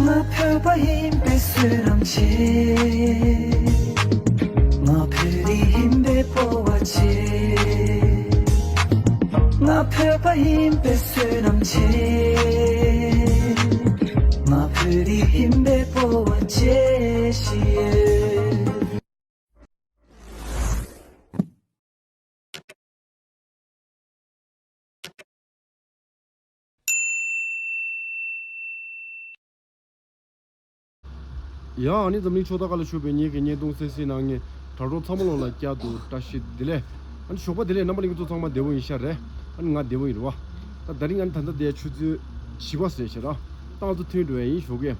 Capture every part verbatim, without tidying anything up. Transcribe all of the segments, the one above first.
ང་བོད་པ་ཡིན་པའི་བསོད་ནམས་ཆེ། ང་བོད་རིགས་ཡིན་པའི་སྤོབས་པ་ཆེ། ང་བོད་པ་ཡིན་པའི་བསོད་ནམས་ཆེ། ང་བོད་རིགས་ཡིན་པའི་སྤོབས་པ་ཆེ་ཞེས། ཡ། ཨ་ནི་འཛམ་གླིང་ཕྱོགས་མཐའ་ཁག་ལ་བཞུགས་པའི་ངེད་ཀྱི་བརྙན་ཐུང་གསན་གཟིགས་གནང་མཁན་དྲ་གྲོགས་ཚང་མ་ལོ་ལ་བསྐྱར་དུ་བཀྲ་ཤིས་བདེ་ལེགས། ཨ་ནི་ཞོགས་པ་བདེ་ལེགས། རྣམ་པ་ལྷན་རྒྱས་ཚོ་ཚང་མ་བདེ་པོ་ཡིན་ཤག་རེད། ཨ་ནི་ང་བདེ་པོ་ཡིན་རེད་བ། ད་དེ་རིང་ཨ་ནི་ད་ལྟ་དེ་ཆུ་ཚོད་བཞི་པ་ཟིན་ཤག་ར། ད་ང་ཚོ་ཐོན་འགྲོ་ཡ་ཡིན་ཞོགས་ཀས།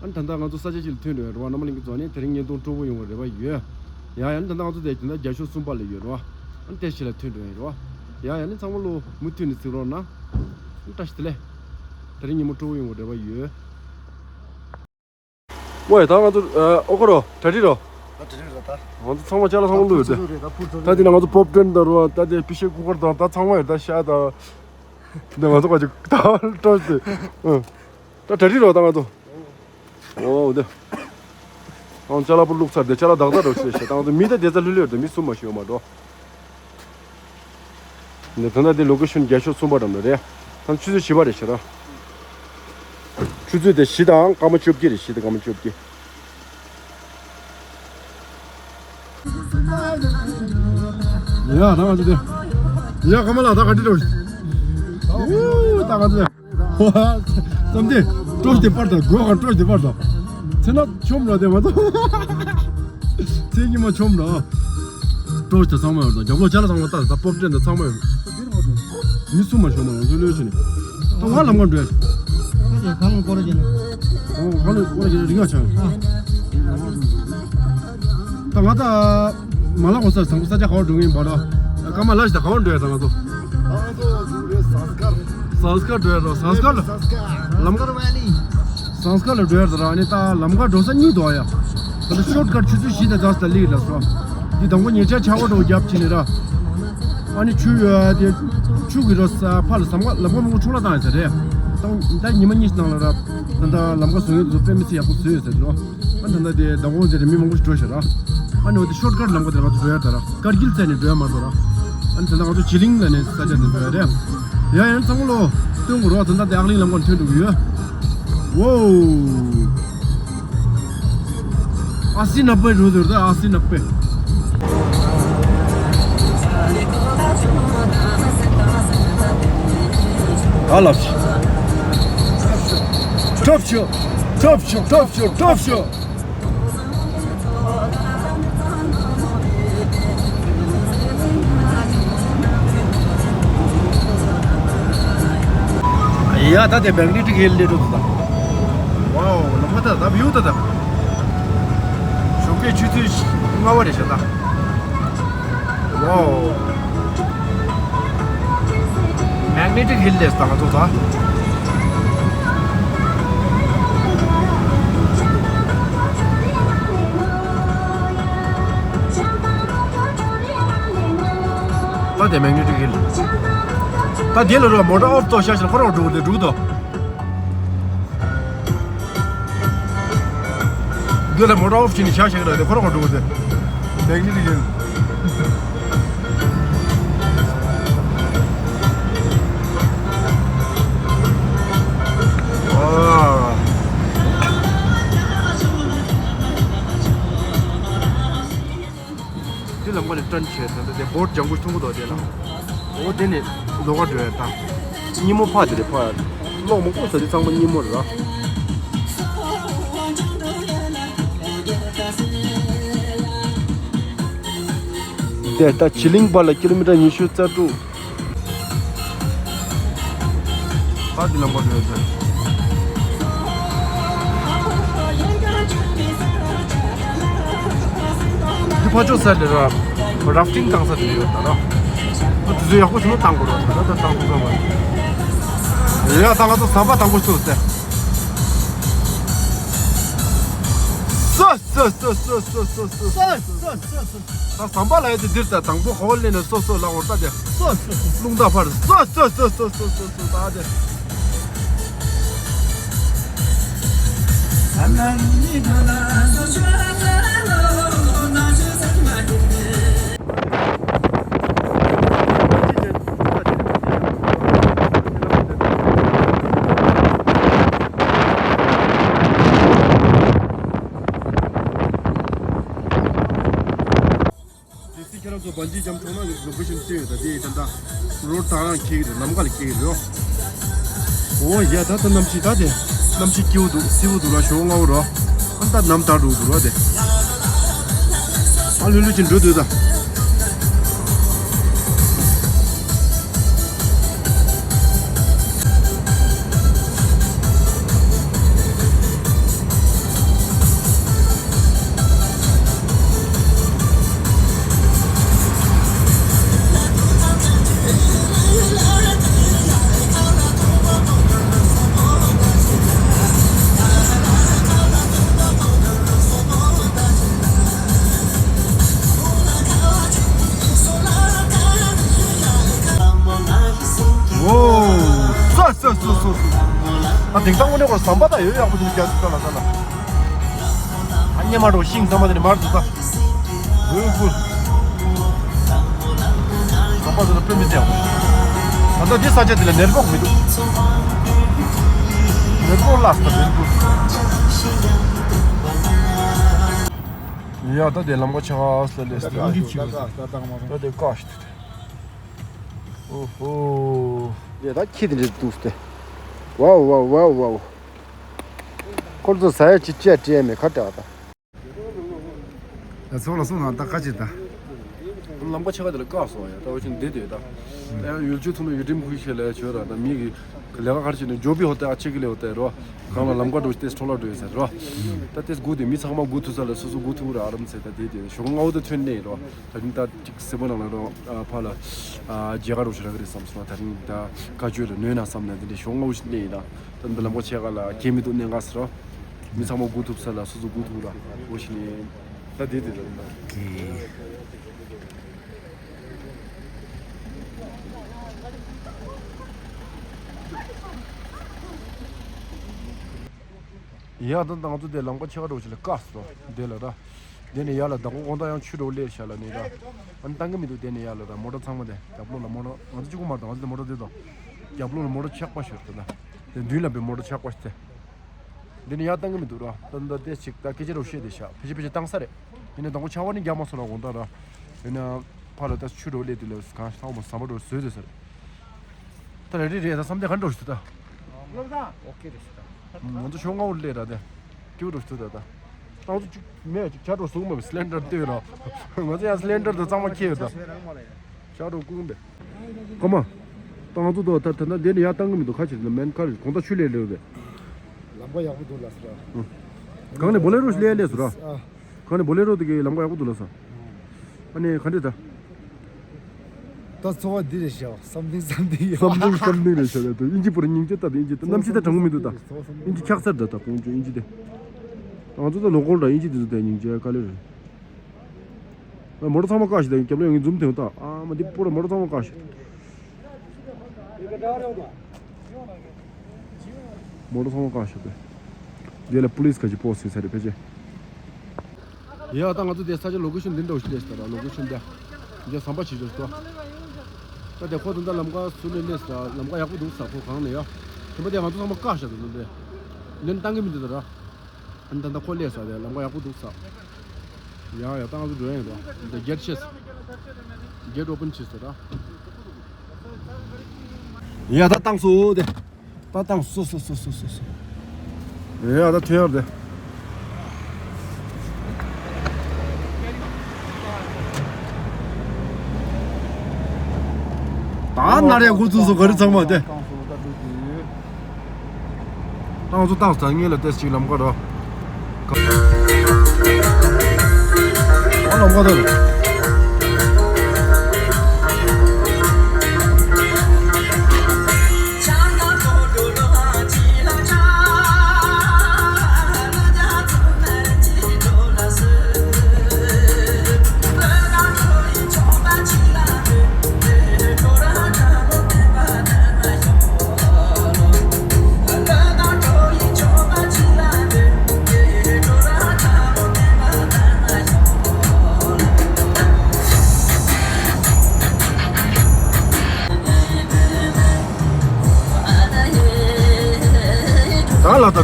ཨ་ནི་ད་ལྟ་ང་ཚོ་ས་ཆ་གཅིག་ལ་ཐོན་འགྲོ་ཡ་རེད་བ། རྣམ་པ་ལྷན་རྒྱས་ཚོ་ཨ་ནི་དེ་རིང་བརྙན་ཐུང་སྤྲོ་པོ་ཡོང་བའི་རེ་བ་ཡོད། ཡ་ཡ། ཨ་ནི་ད་ལྟ་ང་ཚོ་དེ་ད་ལྟ་རྒྱ་ཤོད་གསུམ་པ་ལ་ཡོད་རེད་བ། ཨ་ནི་ཏེ་ཤི་ལ་ཐོན་འགྲོ་ཡ་རེད་བ། ཡ་ཡ། ཨ་ནི་ཚང་མ་ལོ་མུ་མཐུད་ནས་གཟིགས་རོགས་གནང་། བཀྲ་ཤིས་བདེ་ལེགས། དེ་རིང་ཉིན་མོ་སྤྲོ་པོ་ཡོང་བའི་རེ་བ་ཡོད། ཝེ། ད་ང་ཚོ་ཨ་ཨོ་ཁོ་རོ་གྲ་སྒྲིག་རོ། ད་དེ་རིང་རེད་ད། ང་ཚོ་ཚང་མ་ཅ་ལག་ཚང་མ་བླུགས་ཡོད་དེ། ད་དེ་ནང་ང་ཚོ་པོབ་ཀོན་དང་རོ། ད་དེ་ཕི་ཤེ་ཀུ་ཀར་དང་ད་ཚང་མ་ཡོད་ད། ཤ་དང་། འདི་ང་ཚོ་ག་ཅིག་ད་སྤྲོ་སྟེ། ཨ། ད་གྲ་སྒྲིག་རོ་ད་ང་ཚོ། ཨོ་འདི། ཨང་ཅ་ལག་པོ་བླུགས་ཚར་དེ་ཅ་ལག་དག་དག་རོ་ཞེས་བཤད། ད་ང་ཚོ་མི་ད་དེ་ཚ་ལྷོད་ལྷོད་ཡོད་དེ། མི་གསུམ་མ་ཞིག་ཡོད་མ་འགྲོ། འདི་ད་ལྟ་དེ་ལོ་ཀེ་ཤོན་རྒྱ་ཤོད་གསུམ་པ་འགྲམ་ལ་རེད། ད་ཆུ་ཚོད་བཞི་པ་རེད་ཤག་ར། ཆུ་ཚོད་དེ་བཞི་དང་སྐར་མ་བཅོ་བརྒྱད་རེད། བཞི་དང་སྐར་མ་བཅོ་བརྒྱད། ཡ་ད་ང་ཚོ་དེ། ཡ་ཀ་མ་ལ་ད་ག་འདྲི་འགྲོ། ཨུ་ད་ང་ཚོ་དེ། བསམ་དེ། སྤྲོ་སྟེ་པར་དང་སྒོ་ཁར་སྤྲོ་སྟེ་པར་དང་། ཚེ་ན་ཆོམ་ར་དེ་མ་གཏོགས། ཚེ་ཉི་མ་ཆོམ་ར། སྤྲོ་སྟེ་ཚང་མ་ཡོད་དང་རྒྱབ་ལོགས་ཅ་ལག་ཚང་མ་ལྟ་ད་པོབ་ཀོན་དང་ཚང་མ་ཡོད། མི་སུ་མ་ཤོང་མ་ལོ་ལོ་ཆུ་ནི། ད་ང་ལམ་ཁ་འགྲོ་ཡ། ཁ་ལོ་སྐོར་ར་བྱེད་ན། ཨོ་ཁ་ལོ་སྐོར་ར་བྱེད་ན་རིག་ཡ་ཆང་། ད་ང་ད། མ་ལ་གོ་ས་བཟང་པོ་ས་ཆ་ག་བར་འགྲོ་གི་ཡིན་པ་ལ། སྐར་མ་ལ་ཞིག་ད་ག་བར་འགྲོ་ཡ་ད་ང་ཚོ། ང་ཚོ་ཟངས་དཀར། ཟངས་དཀར་འགྲོ་ཡ་རོ། ཟངས་དཀར་ལ། ཟངས་དཀར་ཝེ་ལི། ཟངས་དཀར་ལ་འགྲོ་ཡ་ད་ར། ཨ་ནི་ད་ལམ་ཁ་འགྲོ་ས་གཉིས་འདུག་ཡ། ད་ལྟ་ཤོར་ཀཊ་ཆུ་ཚོད་བཞི་དང་ཙམ་ལ་སླེབས་ལ་སོ། འདི་དང་པོ་ཉེ་ཆར་ཆར་པ་འགྲོ་རྒྱབ་ཕྱིན་ནས་ར། ཨ་ནི་ཆུ་ཡོད་དེ། ཆུ་གི་རོ་ས་ཕར་ལ་ཟམ་ཁ་ལམ་ཁ་མང་པོ་ཆུ་ལ་བཏང་ཡོད་ས་རེད། ད་ད་ཉི་མ་གཉིས་ནང་ལ་ར། ད་ད་ལམ་ཁ་བཟོ་ཡོད་དུ་དཔེ་མི་སྲིད་ཡག་པོ་བཟོས་ཡོད་ས་རེད། ཨ་ད་ད་དེ་ཟླ་གོང་ཟེར་ཏེ་མི་མང་པོ་ཞིག་འགྲོ་ཤག་ར། ཨ་ནི་འོ་དེ་ཤོར་ཀཊ་ལམ་ཁ་དེ་ང་ཚོ་འགྲོ་ཡ་ད་ར། ཀར་གིལ་བཙལ་ནས་འགྲོ་ཡ་མ་གཏོགས་ར། ཨ་ནི་ད་ལྟ་ང་ཚོ་ཇི་ལིང་ལ་ནས་ས་ཆ་དེ་འགྲོ་ཡ་རེད། ཡ་ཡང་ཚང་མ་ལོ་སྟོན་དགོས་རོགས། ད་ལྟ་དེ་ཨག་གླིང་ལམ་ཁ་ཐོན་འགྲོ་གི་ཡོད། ཝོ། ཨ་སི་ན་པེ་རོ་དེར་ད་ཨ་སི་ན་པེ། ཨ་ལབ་ཤི། ཁྲོབ་ཤོ། ཁྲོབ་ཤོ། ཁྲོབ་ཤོ། ཁྲོབ་ཤོ། ཡ་ད་དེ་མེག་ནེ་ཊིག་ཧིལ་ལས་འགྲོ་འདུག་ད། ཝའོ་ལ་མ་ད་ད་བིའུ་ད་ད། ཞོགས་ཀའི་ཆུ་ཚོད་ལྔ་པ་རེད་ཤག་ད། ཝའོ། མེག་ནེ་ཊིག་ཧིལ་ལས་ད་ང་ཚོ་ད། ད་དེ་མེག་ནེ་ཊིག་ཧིལ། ད་དེ་ལ་རོ་མོ་ཊ་ཨོཕ་ཏོ་ཤ་ཤ་ཁོ་རང་འགྲོ་གི་འདུག་འགྲོ་གི་འདུག་འདི་ལ་མོ་ཊ་ཨོཕ་བྱས་ནས་བཞག་བཞག་ར་དེ་ཁོ་རང་འགྲོ་གི་འདུག་མེག་ནེ་ཊིག་ཧིལ། ཨ། འདི་ལམ་ཁ་ནས་ཊརན་བྱས་ད་ལྟ་དེ་བོཊ་ལྗང་ཁུ་མཐོང་གི་འདུག་དེ་ལ། འོ་དེ་ནས་ལོགས་ཀ་འགྲོ་ཡ་ད། སྙི་མོ་ཕ་དེ་རེད་ཕ། གློག་མང་པོ་ཟ་དེ་ཚང་མ་སྙི་མོ་རེད་ལ། དེ་ད་ཇི་ལིང་བར་ལ་ཀི་ལོ་མི་ཊར་ཉི་ཤུ་རྩ་དྲུག་ད་འདི་ལམ་ཁ་འགྲོ་ཡ་ད། འདི་ཕར་ཕྱོགས་ས་དེ་ར། རཱཕ་ཊིང་བཏང་ས་དེ་ཡོད་ད་ར། ཨ་དུས་ཚོད་ཡག་པོ་བྱུང་ན་བཏང་དགོས་ར། ད་ད་བཏང་དགོས་ས་མ་རེད། ཡ་ད་ང་ཚོ་ཟམ་པ་དང་པོ་ཚུགས་ཟེར། ས་ས་ས་ས་ས་ས་ས་ས་ས་ས། ད་ཟམ་པ་ལ་ཡ་དེ་འདིར་ད་དང་པོ་ཧོལ་ལེ་ནས་སོ་སོ་ལ་འོར་ད་དེ། སོ་སོ་སོ། རླུང་རྟ་ཕར་སོ་སོ་སོ་སོ་སོ་སོ་སོ་ད་དེ། དེ་སྲིད་ཁྱེད་རང་ཚོ་བན་ཇི་ཇམ་འཕྲོག་ན་ལོ་ཀེ་ཤན་སྟོན་ཡོད། ད་དེ་ད་ལྟ་རོ་ད་རང་འཁྱེར་གྱི་རེད། ལམ་ཁ་ལ་འཁྱེར་གྱི་རེད། འོ་ཡ། ད་ད་གནམ་གཤིས་ད་དེ་གནམ་གཤིས་སྐྱིད་པོ་འདུག་བསིལ་པོ་འདུག་ལ། ཞོགས་སྔ་པོ་རོ། ཨ་ད་གནམ་དྭངས་འགྲོ་འདུག་རོ་དེ། ཨ་ལྷོད་ལྷོད་ཅིག་འགྲོ་འདུག་ད། ཨོ། སོ་སོ་སོ་སོ་སོ། ད་དེང་སང་དངོས་གནས་ཁོ་ཟམ་པ་ད་ཡོད་ཡག་པོ་འདུག་རྒྱ་ཚ་ལ་ཚ་ལ། ཨ་ཉེ་མ་འགྲོ་ཤིང་ཟམ་པ་དེ་ནི་མར་འདུག་ད། ཝེ་ཀུལ། ཟམ་པ་དེ་ལ་དཔེ་མི་སྲིད་ཡག་པོ། ད་ལྟ་འདི་ས་ཆ་དེ་ལ་ནེར་པོག་མི་འདུག་ནེར་པོག་ལ་ས་ནེར་པོག་ཡ། ད་དེ་ལམ་ཁ་ཆགས་ལ་ལས་ད་འདི་ཅིག་ད་དེ་བཀག་ཤི། ཨོ་ཧོ། ཡ་ད་ཁྱི་དེ་འདྲ་འདུག་སྟེ། ཝའོ་ཝའོ་ཝའོ་ཝའོ། ཁོ་ཚོ་ཟ་ཡ་ཅི་བཅད་བཅད་མེད་ཁ་བྲལ་ད། ཡ་ཚོགས་ལ་སོང་ང་ད་ཁ་ཅིག་ད། ལམ་ཁ་ཆེ་ཁ་དེ་ལ་བཀག་སོང་ཡ། ད་འོ་ཅིག་འདི་དེ་ད། ད་ཡང་ཡུལ་ཆུ་ཐུང་ནས་ཡུལ་ཁྲིམས་ཁུལ་ཤེས་ལས་བྱོས་ར། ད་མི་གི་ལས་ཀ་གར་བྱས་ནས་འཇོ་པི་ཧོ་ཏེ་ཨ་ཆེ་གི་ལས་ཧོ་ཏེ་རོ། གང་ལ་ལམ་ཁ་འགྲོ་ཏེ་འཕྲོ་བརླག་འགྲོ་ཡོད་ཟེར་རོ། ད་ཏེས་སྒུག་དེ་མི་ཚང་མ་སྒུག་ཐུབ་ས་ལ་སོ་སོ་སྒུག་ཐུབ་ར། ཨ་རམ་ཚེ་ད་དེ་དེ་ཞོགས་སྔ་བོ་དེ་ཐོན་ནས་རོ། ད་རིང་ད་ཅིག་སེ་བོ་ནང་ལ་རོ། ཨ་ཕ་ལ་ཨ་མཇལ་ཁ་རོགས་ཞུ་ར་གི་རེད་བསམ་སོང་། ད་རིང་ད་བཀའ་ཆོས་ལ་ནོས་ན་བསམ་ནས་དེ་འདྲའི་ཞོགས་སྔ་བོ་ཞིག་གནས་ཡིན། ད་ད་འདི་ལམ་ཁ་ཆེ་ཁ་ལ་སྐྱེལ་མི་འདུག་གནད་འགག་ཟེར་རོ། མི་ཚང་མ་སྒུག་ཐུབ་ས་ལ་སོ་སོ་སྒུག་ཐུབ་ར་འོ་ཞིག་ནས་ད་དེ་དེ་རེད་ད། ཡ་ད་ང་ཚོ་དེ་ལམ་ཁ་ཆེ་ཁ་འགྲོ་ཞིག་ལ་བཀག་སོང་དེ་ལ་ར། དེ་ནས་ཡར་ལ་བདག་པོ་དགོང་དག་ཡང་ཆུ་འགྲོ་སླེབས་ཤག་ལ་ནི་ར། ཨ་ནི་བཏང་གི་མི་འདུག་དེ་ནས་ཡར་ལ་ར་མོ་ཊ་ཚང་མ་དེ་རྒྱབ་ལོགས་ལ་མོ་ཊ་ང་ཚོ་གཅིག་པུ་མ་རེད། ང་ཚོ་དེ་མོ་ཊ་དེ་དང་རྒྱབ་ལོགས་ལ་མོ་ཊ་ཆག་པ་ཤོར་དེ་ན། དེ་མདུན་ལ་བའི་མོ་ཊ་ཆག་པ་ཤོར་དེ། འདི་ནི་ཡར་བཏང་གི་མི་འདུག་ར། ད་ད་ལྟ་ཅིག་ད་སྐད་ཆ་རོ་བཤད་དེ་ཤག་ཕལ་ཆེར་ཕལ་ཆེར་བཏང་ས་རེད། ཡིན་ནའི་དང་པོ་ཆར་པ་ནི་རྒྱག་མ་སོང་ར་དགོང་དག་ར། ཡིན་ན་ཕར་ལ་ད་ཆུ་འགྲོ་སླེབས་དུས་ལ་གང་ལྟ་བུ་ཟམ་པ་འགྲོ་བཟོས་དེ་ས་རེད། ད་རེ་རེ་རེད། ད་བསམ་གཏན་ག་འགྲོ་ཞིག་ད། ཨོ་ཁེ་རེད་ཤག་ང་ཚོ་ཞོགས་སྔ་པོ་སླེབས་ར་དེ། སྐྱིད་པོ་འགྲོ་ཞིག་ད་ད། ད་ང་ཚོ་ཅིག་མེད་ཅིག་ཆ་འགྲོ་བཟུང་མ་བའི་སི་ལེན་ཌར་སྟོན་ར། ང་ཚོ་ཡང་སི་ལེན་ཌར་དང་གཙང་མ་ཁྱེར་ཡོད་ད། ཆ་འགྲོ་ཀུན་པས། ཁོ་མ། ད་ང་ཚོ་ད་ད་ད་འདི་ནས་ཡར་བཏང་གི་མི་འདུག་ཁ་ཕྱིར་ན་མེན་ཁ་རེད། གོང་ད་ཆུ་ལས་ལས་བས། ལམ་ཁ་ཡག་པོ་འདུག་ལ་སོ། གང་ནས་བོ་ལེ་རོ་ལས་ལས་སོ་ར། ཨ། གང་ནས་བོ་ལེ་རོ་དེ་གའི་ལམ་ཁ་ཡག་པོ་འདུག་ལ་སོ། ཨ་ནི་ག་འདྲས་ད། ད་འཚོ་བ་འདི་རེད་ཤག་བསམ་གཏན་བསམ་གཏན་ཡོད། བསམ་གཏན་བསམ་གཏན་རེད་ཤག་ད་དབྱིན་ཇི་པུ་ར་སྙིང་རྗེ་ད་དབྱིན་ཇི་ད་གནམ་གཤིས་ད་གྲང་མོ་མི་འདུག་ད། དབྱིན་ཇི་འཁྱག་ཚར་ད་ད་ཀོང་ཅོ་དབྱིན་ཇི་དེ། ང་ཚོ་ད་ལོ་ཀོལ་ད་དབྱིན་ཇི་དེ་ཚོ་ད་སྙིང་རྗེ་དཀའ་ལས་རེད། ཨ་མོ་ཊ་ཚང་མ་བཀག་ཤག་ད་རྒྱབ་ལ་ཡོང་གི་འཛུམ་དེ་ཡོང་ད། ཨ་མ་འདི་པུ་ར་མོ་ཊ་ཚང་མ་བཀག་ཤག་མོ་ཊ་ཚང་མ་བཀག་ཤག་པས། འདི་ལ་པུ་ལིས་ཁ་ཅིག་པོ་སི་ཡོད་ས་རེད་ཕལ་ཆེར། ཡ་ད་ང་ཚོ་དེ་ས་ཆ་ལོ་ཀེ་ཤོན་འདི་འདྲ་བོ་ཞིག་སླེབས་སོང་ར། ལོ་ཀེ་ཤོན་འདི། འདི་ཟམ་པ་བྱེད་ཆོག་ཏོ། ད་དེ་ཁོ་ད་ལྟ་ལམ་ཁ་ཟུར་ནས་སླེབས་སོང་། ལམ་ཁ་ཡག་པོ་འདུག་ས། ཁོ་གང་ནས་ཡ། ཁྱིམ་པ་དེ་ང་ཚོ་ཚང་མ་བཀག་བཞག་འདུག་ནི་འདི། ལན་བཏང་གི་མི་འདུག་ད་ར། ཨ་ནི་ད་ལྟ་ཁོ་སླེབས་སོང་། དེ་ལམ་ཁ་ཡག་པོ་འདུག་ས། ཡ་ཡ་ད་ང་ཚོ་འགྲོ་ཡ་ཡིན་ར། འདི་གེ་ཊི་ཕྱེས། གེ་ཊི་ཨོ་པན་བྱས་སོང་ར། ཡ་ད་བཏང་སོང་དེ། ད་བཏང་སོང་སོང་སོང་སོང་སོང་། ཡ་ད་ཐོན་ཡར་དེ། ད་ནར་ཡ་འགོ་བཙུགས་སོང་ག་རི་ཚང་མ་དེ། ད་ང་ཚོ་བཏང་ས་ངེད་ལ་ཏེས་ཅིག་ལམ་ཁ་རོ། ཨ་ལམ་ཁ་དེ་རེད།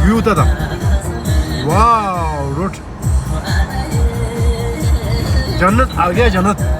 ཝིའུ་ལྟ་དང་། ཝའོ། རོཌ། ཇན་ནད། ཨ་ག་ཇན་ནད།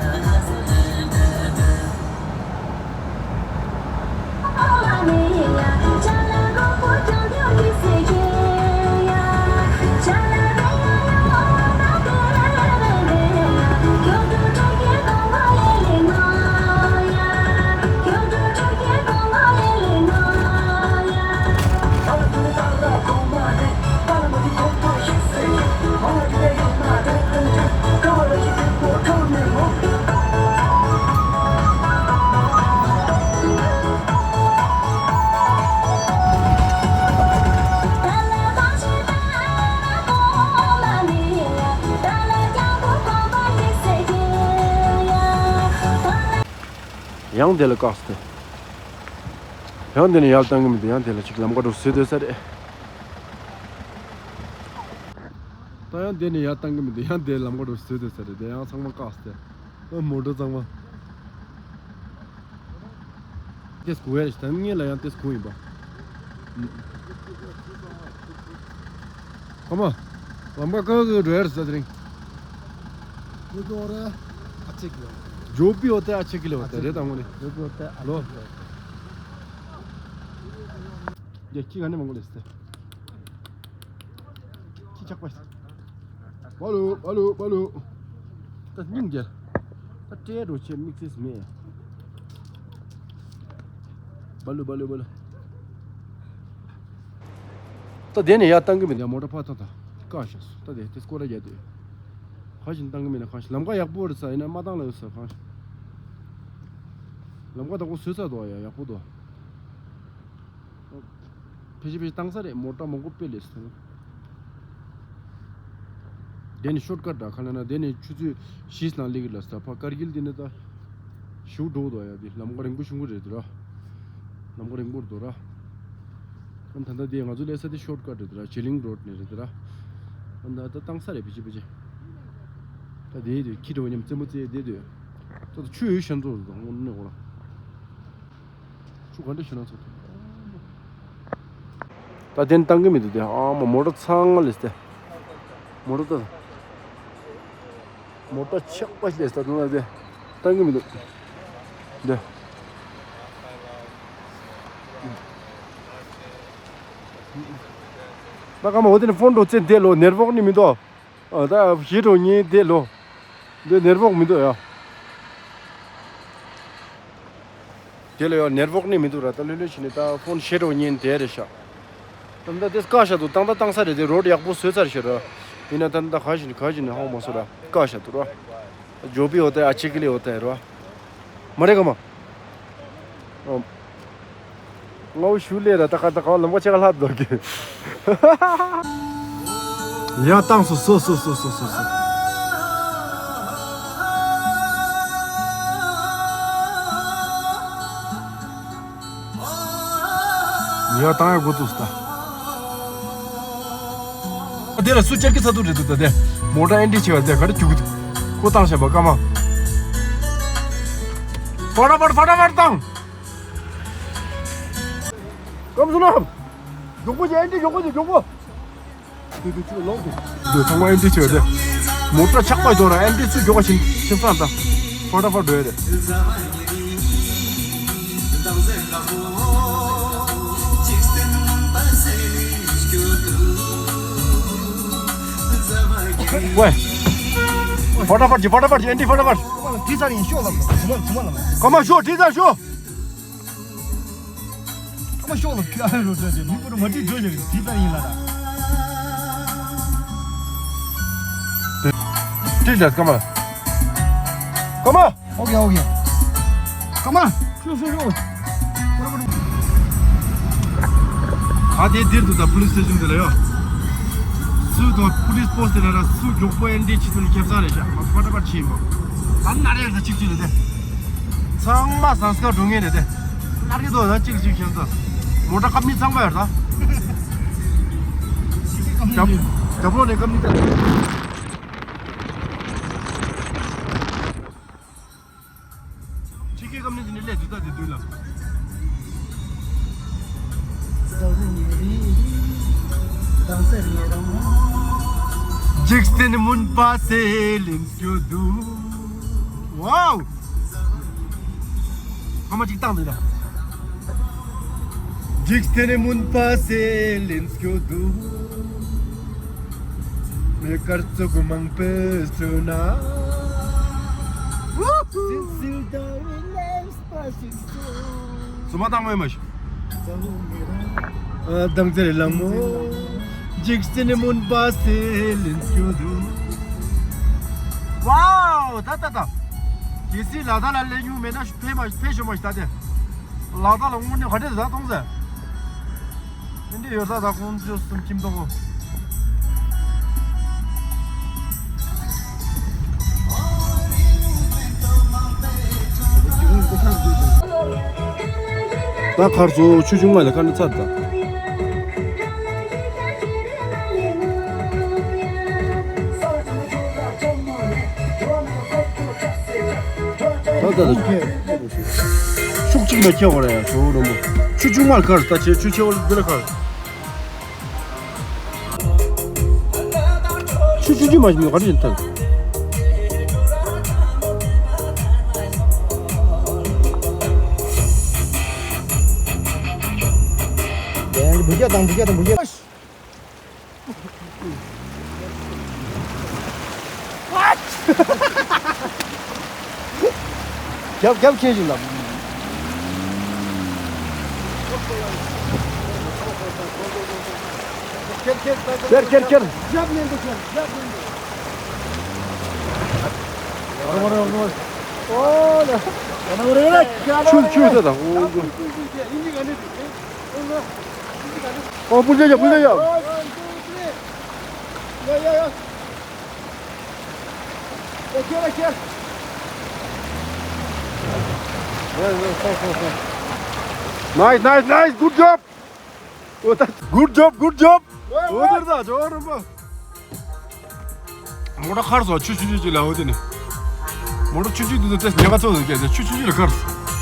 ཡང་དེ་ལ་བཀག་སྟེ། ཡང་དེ་ནས་ཡར་བཏང་གི་མི་འདུག་ཡང་དེ་ལ་ཅིག་ལམ་ཁ་འགྲོ་བཟོས་སྡོད་ས་རེད། ད་ཡང་དེ་ནས་ཡར་བཏང་གི་མི་འདུག་ཡང་དེ་ལམ་ཁ་འགྲོ་བཟོས་སྡོད་ས་རེད། དེ་ཡང་ཚང་མ་བཀག་སྟེ། ཨ། མོ་ཊ་ཚང་མ། དེ་སྐུ་ཡར་ཞིག་ད་ངེད་ལ་ཡང་དེ་སྐུ་ཡིན་པ། ཁོ་མ། ལམ་ཁ་ཀ་གི་འགྲོ་ཡར་ས་དེ་རིང་། ཇོ་པི་ཨོ་ཏེ་ཨ་ཆེ་ཀི་ལེ་ཨོ་ཏེ་རེད་དང་ངོ་ནི། ལོ། ཡ་ཁྱི་ག་ནས་མང་པོ་ལས་སྟེ། ཁྱི་ཆག་པ། བ་ལུ་བ་ལུ་བ་ལུ། ད་སྙིང་རྒྱལ། ད་སྤྲད་འགྲོ་ཆེ་དམིགས་བསལ་མེད། བ་ལུ་བ་ལུ་བ་ལུ། ད་དེ་ནས་ཡར་བཏང་གི་མི་འདུག་མོ་ཊ་ཕར་བཏང་དང་བཀག་བཞག་སོང་། ད་དེ་དེ་སྐོར་ར་རྒྱག་དུས། ག་བཞིན་བཏང་གི་མིན་ན་གང་ཞིག་ལམ་ཁ་ཡག་པོ་རེད་ས་ཡིན་ན་མ་བཏང་ལ་ཡོད་ས་གང་ཞིག་ལམ་ཁ་དང་པོ་བཟོས་ཚར་འདུག་ཡ་ཡག་པོ་འདུག་ཕལ་ཆེར་ཕལ་ཆེར་བཏང་ས་རེད། མོ་ཊ་མང་པོ་སྤེལ་ལས་སོང་། དེ་ནི་ཤོར་ཀཊ་འདྲ་ག་ལ་ན་དེ་ནི་ཆུ་ཚོད་བཞི་ནང་སླེབས་ཀྱི་ལ་ས་ཕ་ཀར་གིལ་འདི་ནི་ད་ཞུ་འགྲོ་འདུག་ཡ། དེ་ལམ་ཁ་རིང་པོ་ཞུ་གི་རེད་དེ་ར། ལམ་ཁ་རིང་པོ་རེད་དོ་ར། ཨ་ད་ལྟ་དེ་ང་ཚོ་སླེབས་ས་དེ་ཤོར་ཀཊ་རེད་དེ་ར། ཇེ་ལིང་རོཌ་ནས་རེད་དེ་ར། ཨ་ད་ད་བཏང་ས་རེད་ཕལ་ཆེར་ཕལ་ཆེར། ད་དེ་དེ་ཁྱི་འདྲ་བོ་མཉམ་རྩེད་མོ་རྩེ་དེ་དེ། ད་ད་ཆུ་ཡོད་ཤན་ཚོ་རེད་དོ་དངོས་གནས་འོ་ར། ཆུ་ག་འདྲ་ཞིག་ན་ཚོ། ད་དེ་བཏང་གི་མི་འདུག་དེ་ཨ་མ་མོ་ཊ་ཚང་མ་ལས་ཏེ། མོ་ཊ་ད། མོ་ཊ་ཆག་པ་ཞིག་ལས་ད་དུང་ན་དེ་བཏང་གི་མི་འདུག་དེ། ད་ཀ་མ་འོ་དེ་ནི་ཕོན་འགྲོ་ཙེ་དེ་ལོ་ནེར་བོག་ནི་མི་འདུག་ཨ་ད་ཞེ་དྲག་ཉིན་དེ་ལོ། འདི་ནེར་བོག་མི་འདུག་ཡ། དེ་ལ་ཡང་ནེར་བོག་ནི་མི་འདུག་ར། ད་ལྷོད་ལྷོད་བྱས་ནས་ད་ཕོན་ཞེ་དྲག་ཉན་དེ་རེད་ཤག་ད་ད་དེ་བཀག་བཞག་འདུག་བཏང་ད་བཏང་ས་རེད། དེ་རོཌ་ཡག་པོ་བཟོས་ཚར་ཤག་ར། ཡིན་ན་ད་ད་ག་བཞིན་ག་བཞིན་ཧོང་མ་སོ་ར། བཀག་བཞག་འདུག་ར། ཇོ་པི་འོ་ཏེ་ཨ་ཆི་ཀི་ལི་འོ་ཏེ་ར། མ་རེད་ག་མ། ཨོ། ང་བོ་ཞུ་ལས་ར་ད་ག་ད་ག་ལམ་ཁ་ཆེ་ག་ལྷག་འདུག་གི། ཡ་བཏང་སོ་སོ་སོ། ཡ་བཏང་ཡ་འགོ་བཙུགས་སོ་ད། དེ་ལ་སུ་ཅར་གི་ཚ་ཐུག་རེད་འདུག་ད་དེ། མོ་ཊ་ཨེན་ཊི་བྱེད་པ་དེ་ག་རེ་རྒྱུག་གི་འདུག་ཁོ་བཏང་བཞག་པ་ཀ་མ། ཕ་ཏ་ཕ་ཏ་ཕ་ཏ་ཕ་ཏ་བཏང་། ཀམ་སུ་ལམ། མགྱོགས་པོ་བྱེད། ཨེན་ཊི་མགྱོགས་པོ་བྱེད། མགྱོགས་པོ། དེ་དེ་ཚུར་ལོག་དེ། འདི་ཚང་མ་ཨེན་ཊི་བྱེད་དེ། མོ་ཊ་ཆག་པ་འགྲོ་ར། ཨེན་ཊི་ཚུར་མགྱོགས་པ་ཕྱིན་ཕྱིན་ཚར་ད། ཕ་ཏ་ཕ་འགྲོ་ཡ་དེ། ཝེ། ཕ་ཏ་ཕ་ཅི་ཕ་ཏ་ཕ་ཅི་ཨེན་ཊི་ཕ་ཏ་ཕ། ཁྲི་ཚར་ཡིན་ཤོག་ལབ་ལ། ཚུར་མ་ཚུར་མ་ལབ་ལ། ཀ་མ་ཤོག་ཁྲི་ཚར་ཤོག་ཀ་མ་ཤོག་ལ་ཁྱོད་ཨ་རོ་ཟེར་ཏེ་མི་པོ་རུ་མ་ཁྲིད་འགྲོ་ཡ་གི་དེ་ལྟར་ཡིན་ལ་ར། ཁྲིད་ལ་ཀ་མ། ཀ་མ། ཨོ་ཀེ་ཨོ་ཀེ། ཀ་མ། ཤོག་ཤོག་ཤོག་ཨ་དེ་འདིར་འདུག་ད་པུ་ལིས་སི་ཊེ་ཤན་དེ་ལ་ཡོད། སུ་དང་པུ་ལིས་པོ་སི་དེ་ལ་ར་སུ་མགྱོགས་པོ་ཨེན་ཊི་ཕྱིན་ཚུལ་ཁྱད་མཚར་རེད་ཤག་ཕ་ཏ་ཕ་ཕྱིན་པ། ད་ན་རེ་ད་གཅིག་གཅིག་རེད་དེ། ཚང་མ་ཟངས་དཀར་འགྲོ་མཁན་རེད་དེ། ལར་གི་དོ་ད་གཅིག་གཅིག་ཁྱེར་ཚོ། མོ་ཊ་ཀ་མི་ཚང་མ་ཡོད་ད། རྒྱབ་རྒྱབ་ལོགས་ནས་ཀ་མི་ད། ཕྱི་རྒྱལ་ཀ་མི་དེ་ནས་སླེབས་འདུག་ད་དེ་དུས་ལ། འཇིག་རྟེན་མུན་པ་སེལ་ལེན་སྐྱོ་དུ། ཝའོ། ཨ་མ་གཅིག་བཏང་འདུག་ད། འཇིག་རྟེན་མུན་པ་སེལ་ལེན་སྐྱོ་དུ། མེ་དཀར་བཙོག་མང་པོས་སྤྲོ་ན། སིལ་སིལ་ཟླ་བའི་ལེགས་པ་ཞིག་སོ། སུ་མ་བཏང་མེད་མ་ཤི། ཨ། དང་ཚེ་ལ་མོ། འཇིག་རྟེན་མུན་པ་སེལ་ལེན་སྐྱོ་དུ། ཝའོ། ད་ད་ད། གལ་སྲིད་ལ་དྭགས་ལ་སླེབས་མྱོང་མེད་ན་ཕེབས་མ་ཕེབས་ཤོག་མ་ཤི་ད་དེ། ལ་དྭགས་ལ་དངོས་གནས་ག་འདྲས་ད་གཏོང་ཟེར། འདི་འདྲས་ཡོད་ས་ད་ཁོང་ཚོ་གསུམ་ཁྱིམ་ཐོག་གོ། ད་ཁར་སོ་ཆུ་ཆུང་མ་ལ་ཁ་ནི་ཚར་ད། ད་ད་ད། ཤུགས་གཅིག་ལ་ཁྱེར་བ་རེད་ཡ་ཞོ་རོ་མོ། ཆུ་ཆུང་མར་ཁར་ད་ཆེ་ཆུ་ཆེ་བ་འདི་ལ་ཁར། ཆུ་ཆུ་ཆུ་མ་ཞིག་མི་ག་རེ་ཡིན་ཐལ། བུ་རྒྱ་དང་བུ་རྒྱ་དང་བུ་རྒྱ། རྒྱབ་རྒྱབ་ཁྱེར་ཞིག་ལ། ཁྱེར་ཁྱེར་ཁྱེར་ཁྱེར། རྒྱབ་ནས་འདུག་ཁྱེར་རྒྱབ་ནས་འདུག་ཨོ་ལ། ཆུ་ཆུ་ད་ད། ཨོ་ཨོ་པུར་རྒྱབ་པུར་རྒྱབ། Nice, nice, nice, good job. Good job, good job. འོ་དེར་ད་ཇོ་རུམ་པ། མོ་ཊ་ཁར་སོ་ཆུ་ཆུ་ཆུ་ཆུ་ལ་འོ་དེ་ནི། མོ་ཊ་ཆུ་ཆུ་དུ་དུ་ཏེ་ཉེ་ག་ཚོ་དུ་ཀྱེ་ཆུ་ཆུ་ཆུ་ལ་ཁར་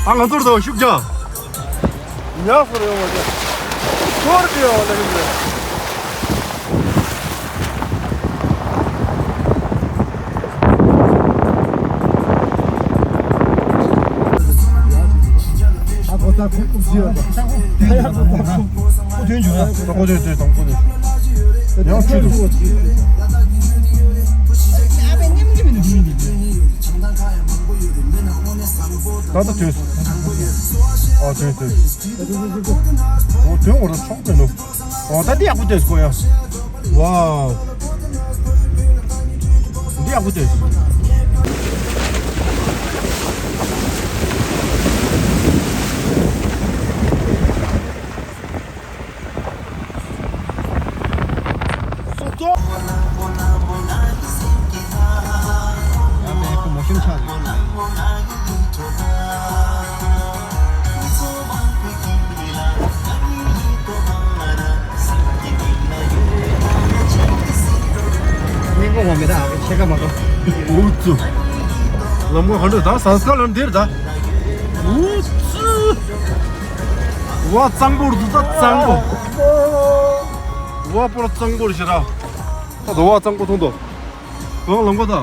སོ། ད་ང་ཚོར་ད་ཤུགས་རྒྱག་ཉག་སོ་རེ་འོ་དེ། ཤོར་གི་འོ་ལེ་རིང་རེ། ཨ་ཁོ་ད་ཁོ་ཁོ་ཟིག་ཡོད་པ། ཁོ་དོན་བྱུང་ཡ། ཁོ་དོན་བྱུང་ཡ། ཁོ་དོན་བྱུང་ཡ། ཡང་ཆུ་འདུག་ད་ལྟ་དོན། ཨ་དོན་དོན། འོ་དོན་འོ་ད་ཆོག་པའི་ནོ། འོ་ད་འདི་ཡག་པོ་དོན་ཁོ་ཡ། ཝའོ། འདི་ཡག་པོ་དོན། སོ་ཏོ། ཡང་མེད་ཁོ་མོ་ཤིང་ཆགས་རེད། སྙིང་གོ་བ་མེད་ད་ཨ་ཁེ་ཁ་མ་གོ། འུ་ཙི། ལམ་ཁ་ག་འདྲ་ད་ཟངས་དཀར་ལམ་འདིར་ད། འུ་ཙི། བ་གཙང་པོ་རུ་འདུག་ད་གཙང་པོ། བ་པོ་ལ་གཙང་པོ་རེད་ཤི་ར། ད་དོ་བ་གཙང་པོ་མཐོང་དོ། གང་ལམ་ཁ་ད།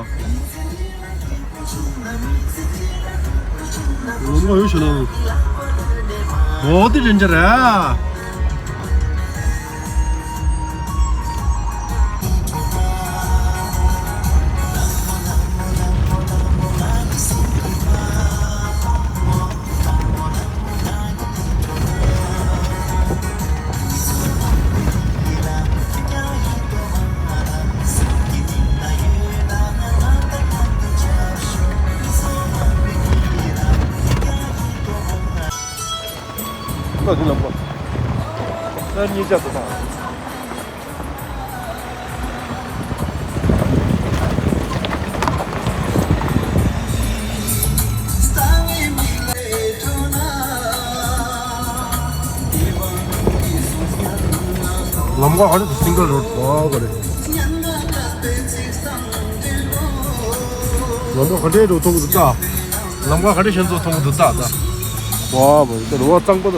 ལམ་ཁ་ཡོད་ཤི་ན། འོ་དེ་རིན་ཆ་རེད། ད་འདི་ལ་པོ། ད་གཉིས་ཆ་དུ་དང་། ལམ་ཁ་ཧ་ལས་སིང་གལ་རོཌ་བ་ག་རེ། ལམ་ཁ་ག་འདྲའི་འགྲོ་ཐུབ་ཀྱི་འདུག་ད། ལམ་ཁ་ག་འདྲའི་ཞན་ཚོ་མཐོང་གི་འདུག་ད་ད། ཝ་བ་ད་རུ་བ་གཙང་པོ་ད།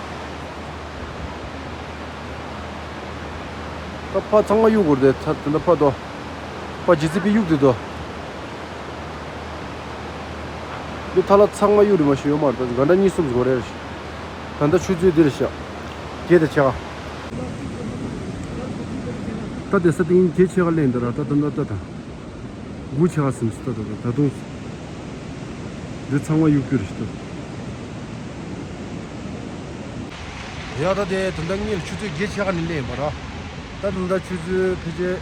ད་ཕ་ཚང་མ་གཡུག་དགོས་རེད། ད་ད་ཕ་དོ། ཕ་ཇི་སི་པི་གཡུག་དེ་དོ། འདི་ཐ་ལ་ཚང་མ་གཡུག་རེད་མ་ཤི་ཡོད་མ་རེད། ད་འགའ་འདྲ་གཉིས་གསུམ་དགོས་རེད། ད་ད་ཆུ་ཚོད་འདི་རེད་ཤག་བརྒྱད་དང་ཕྱེད་ཀ་ད་དེ་ས་སྟེང་བརྒྱད་ཕྱེད་ཀ་ལེན་འདི་ར། ད་ད་ད་ད་ད། དགུ་ཆ་ཟིན་སོང་། ད་ད་ད་དུང་འདི་ཚང་མ་གཡུག་རྒྱུ་རེད་ཤག་ཡ་ད་དེ་ད་ལྟ་ངས་ཆུ་ཚོད་བརྒྱད་ཕྱེད་ཀ་ནས་སླེབས་ཡིན་པ་ར། ད་ད་ལྟ་ཆུ་ཚོད་ཕལ་ཆེར་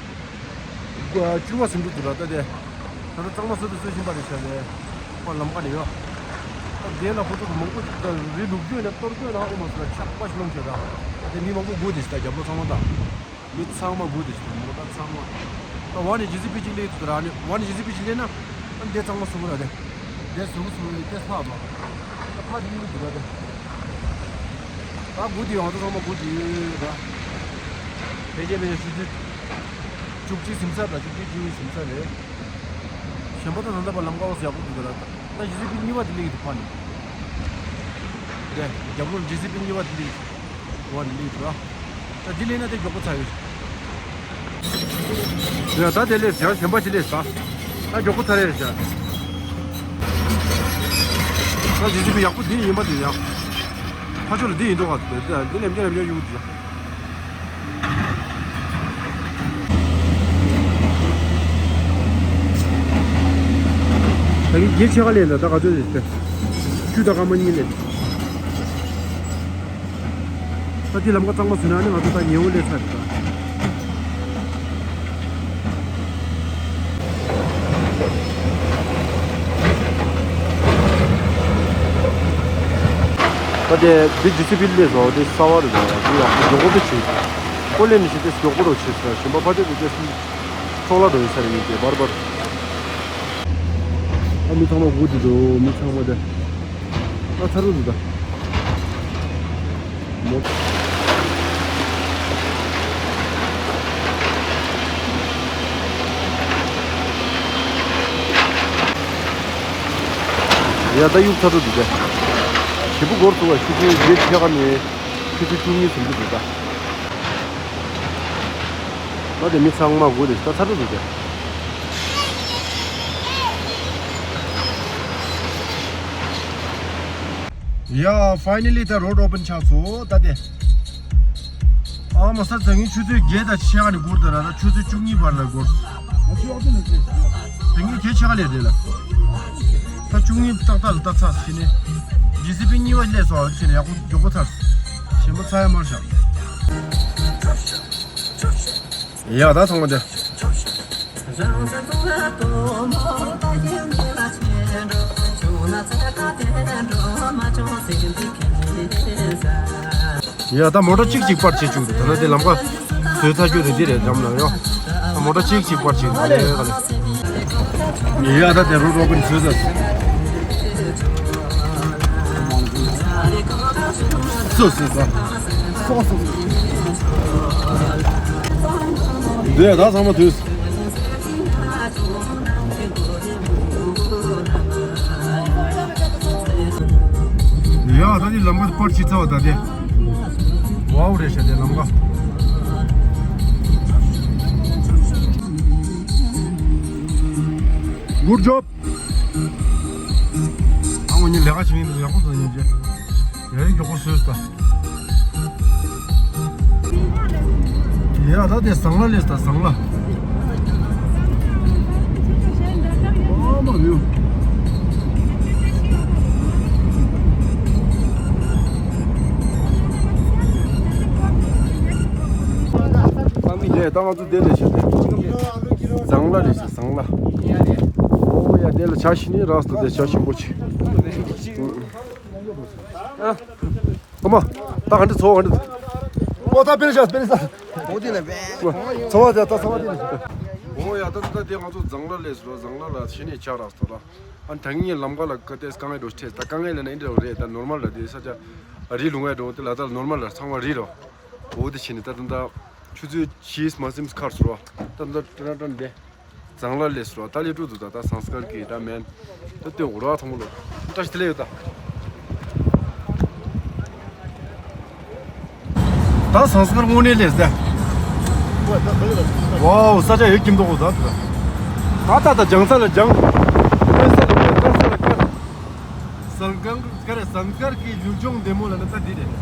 དགུ་བཅུ་པ་ཟིན་འགྲོ་འདུག་ར། ད་དེ་ད་ལྟ་གཙང་མ་བཟོ་དུ་བཟོ་བཞིན་པ་རེད་ཤག་དེ་ཁོ་ལམ་ཁ་ནས་ཡོད། ད་དེ་ལ་ཁོ་ཚོ་མང་པོ་ཅིག་ད་རི་ལུག་རྒྱུ་ན་གཏོར་རྒྱུ་ན་ཨོ་མ་སོ་ཆག་པ་ཞིག་ལོངས་བྱས་ད། ད་དེ་མི་མང་པོ་སྒུག་བསྡད་ཤག་ད་རྒྱབ་ལོགས་ཚང་མ་ད། མི་ཚང་མ་སྒུག་བསྡད་ཤག་མོ་ཊ་ཚང་མ། ད་ཝ་ནི་ཇི་སི་པི་གཅིག་སླེབས་འདུག་ར། ཨ་ནི་ཝ་ནི་ཇི་སི་པི་གཅིག་སླེབས་ན། ཨ་ནི་དེ་ཚང་མ་བཟོ་གི་ར་དེ། དེ་བཟོ་གི་བཟོ་གི་དེ་ཕར་ལོག་ད་ཕར་དེ་གཉིས་འདུག་ར་དེ། ད་སྒུག་བསྡད་ཡོང་། ད་ཚང་མ་སྒུག་བསྡད་ཡོད་ར། ཕལ་ཆེར་ཕལ་ཆེར་ཆུ་ཚོད་བཅུ་གཅིག་ཟིན་ཚར་ར། བཅུ་གཅིག་བཅུ་གཉིས་ཟིན་ཚར་རེད། གཞན་པ་ད་ད་ལྟ་བར་ལམ་ཁ་འོག་ཡག་པོ་འདུག་ར། ད་ཇི་སི་པི་གཉིས་པ་དེ་སླེབས་ཀྱི་འདུག་ཕར་ནས། དེ་རྒྱབ་ལོགས་ཇི་སི་པི་གཉིས་པ་དེ་སླེབས་ཀྱི་འདུག་ཝ་ནི་ལི་ར། ད་འདི་ལས་ན་དེ་མགྱོགས་པོ་ཚར་ཡོད། ཡ་ད་དེ་ལས་བྱ་གཞན་པ་ཞིག་ལས་ས། ད་མགྱོགས་པོ་ཚར་ཡོད་བྱ། ད་ཇི་སི་པི་ཡག་པོ་འདི་ཡིན་པ་དེ་ཡང་། ཕ་ཆོ་ལ་འདི་ཡིན་འགྲོ་བ་དེ་འདི་ལས་འདི་ལས་འདི་ཡུག་དེ། ད་གིན་རྒྱལ་ཆེ་ག་ལས་ད་ད་ག་ཚོད་རེད་དེ། བཅུ་དང་སྐར་མ་གཉིས་ལས། ད་དེ་ལམ་ཁ་གཙང་མ་བཟོས་ན་ནི་ང་ཚོ་ད་ཉེ་བོ་སླེབས་ཚར་རེད་ད། ད་དེ་འདི་ཇི་སི་པི་སླེབས་སོང་། དེ་གསར་བ་རེད་ད། དེ་ཡག་པོ་མགྱོགས་པོ་དེ་བྱེད། ཀོ་ལེ་ནི་ཞིག་དེ་མགྱོགས་པོ་རོ་བྱེད་ཟེར། གཞན་པ་ཕ་ཆེ་དེ་དེ་སུ་ཚོགས་ལ་འགྲོ་ཡི་ས་རེད་ཡིན་ཏེ་བར་བར། ཨ་མི་ཚང་མ་སྒུག་བསྡད་འདུག་མི་ཚང་མ་དེ། ཨ་ཚར་འདུག་ད། མོ། ཡ་ད་གཡུག་ཚར་འདུག་ད། ཞེ་པོ་འགོར་སོང་བ། ཆུ་ཚོད་བརྒྱད་ཕྱེད་ཀ་ནས་ཆུ་ཚོད་བཅུ་གཉིས་ཟིན་གྱི་འདུག་ད། ད་དེ་མི་ཚང་མ་སྒུག་བསྡད་ཤག་ད་ཚར་འགྲོ་འདུག་དེ། ཡ་ཕའི་ནལ་ལི་ད་རོཌ་ཨོ་པན་ཆགས་སོང་ད་དེ། ཨ་མ་ས་ད་ངས་ཆུ་ཚོད་བརྒྱད་དང་ཕྱེད་ཀ་ནས་འགོར་ད་ར། ད་ཆུ་ཚོད་བཅུ་གཉིས་བར་ལ་འགོར། ད་ངས་བརྒྱད་ཕྱེད་ཀ་ལས་རེད་ལ། ད་བཅུ་གཉིས་ཏག་ཏག་ལ་ད་ཚར་ཕྱིན་ནས། ཇི་སི་པི་གཉིས་པ་སླེབས་སོང་ཕྱིན་ནས་ཡག་པོ་མགྱོགས་པོ་ཚར། གཞན་པ་ཚར་ཡ་མ་རེད་ཤག་ཡ་ད་ཚང་མ་དེ། ཡ་ད་མོ་ཊ་གཅིག་གཅིག་པར་བྱེད་བཅུག་ད་ལྟ་དེ་ལམ་ཁ་བཟོས་ཚར་རྒྱུ་རེད། འདི་རེད་འགྲམ་ལ་ཡོ། ད་མོ་ཊ་གཅིག་གཅིག་པར་བྱེད་ད་ལེ་ག་ལེ། ཡ་ད་དེ་རོ་རོ་པིན་བཟོས་ཚར། སོ་སོ་སོ། སོ་སོ་སོ། འདི་ད་ཚང་མ་དུས། ཡ་ད་ནི་ལམ་ཁ་པར་ཅིག་ཚར་བ་ད་དེ། ཝའོ་རེད་ཤག་དེ་ལམ་ཁ། Good job. ཨ་ངོ་ཉིན་ལས་ཀ་བྱེད་མཁན་འདུག་ཡག་པོ་འདུག་ཉིན་རྗེས། ཡ་ཡི་མགྱོགས་པོ་བཟོས་ད། ཡ་ད་དེ་ཟངས་ལ་སླེབས་ད་ཟངས་ལ། ཨ་མ་ཡོ། ཡ་ད་ང་ཚོ་དེ་ལས་བྱེད་དེ། ཟངས་ལ་རེད་ཤག་ཟངས་ལ། ཨོ་ཡ་དེ་ལ་ཇ་ཞིམ་ནི་རག་སོང་། དེ་ཇ་ཞིམ་པོ་ཅིག་ཨ་མ། ད་ག་འདྲ་ཚོ་ག་འདྲ། ཨོ་ད་པེ་རེ་ཤག་པེ་རེ་ཤག་འོ་དེ་ལ་བས། ཚོ་བ་དེ་ད་ཚོ་བ་དེ་ལ། ཨོ་ཡ་ད་ད་དེ་ང་ཚོ་ཟངས་ལ་སླེབས་སོང་། ཟངས་ལ་ལ་ཕྱི་ནས་ཇ་རག་སོང་ལ། ཨ་ད་ངས་ལམ་ཁ་ལ་ག་དེ་དཀའ་ངལ་འགྲོ་ཐེ་ད་དཀའ་ངལ་ལ་ན་ཨིན་འདྲ་རེད། ད་ནོར་མལ་ལ་དེ་ས་ཆ་རི་ལུང་བའི་འགྲོ་དེ་ལ་ད་ནོར་མལ་ལ་ཚང་མ་རི་རོ། འོ་དེ་ཕྱི་ནས་ད་ད་ད་ཆུ་ཚོད་ཕྱིས་མ་སིམ་ཁར་སོང་། ད་ད་ད་ད་ད་འདི། ཟངས་ལ་སླེབས་སོང་། ད་ལས་དྲུག་ཏུ་ད་ད་ཟངས་དཀར་གྱི་ད་མེན། ད་སྟོན་འོ་ར་ཐང་མོ་ལོ། བཀྲ་ཤིས་བདེ་ལེགས་ཡོད་ད། ད་ཟངས་དཀར་དངོས་གནས་སླེབས་ད། ཝའོ། ས་ཆ་ཡོད་ཀྱིན་འདུག་གོ། ད་ད་ད་ད་ལྗང་ས་ལ་ལྗང་། དཀར་ས་ལ་དཀར། དཀར་ས་ལ་དཀར། ཟངས་དཀར། ཟངས་དཀར་གྱི་ཡུལ་ལྗོངས་བདེ་མོ་ལ་ནི་ད་འདི་རེད།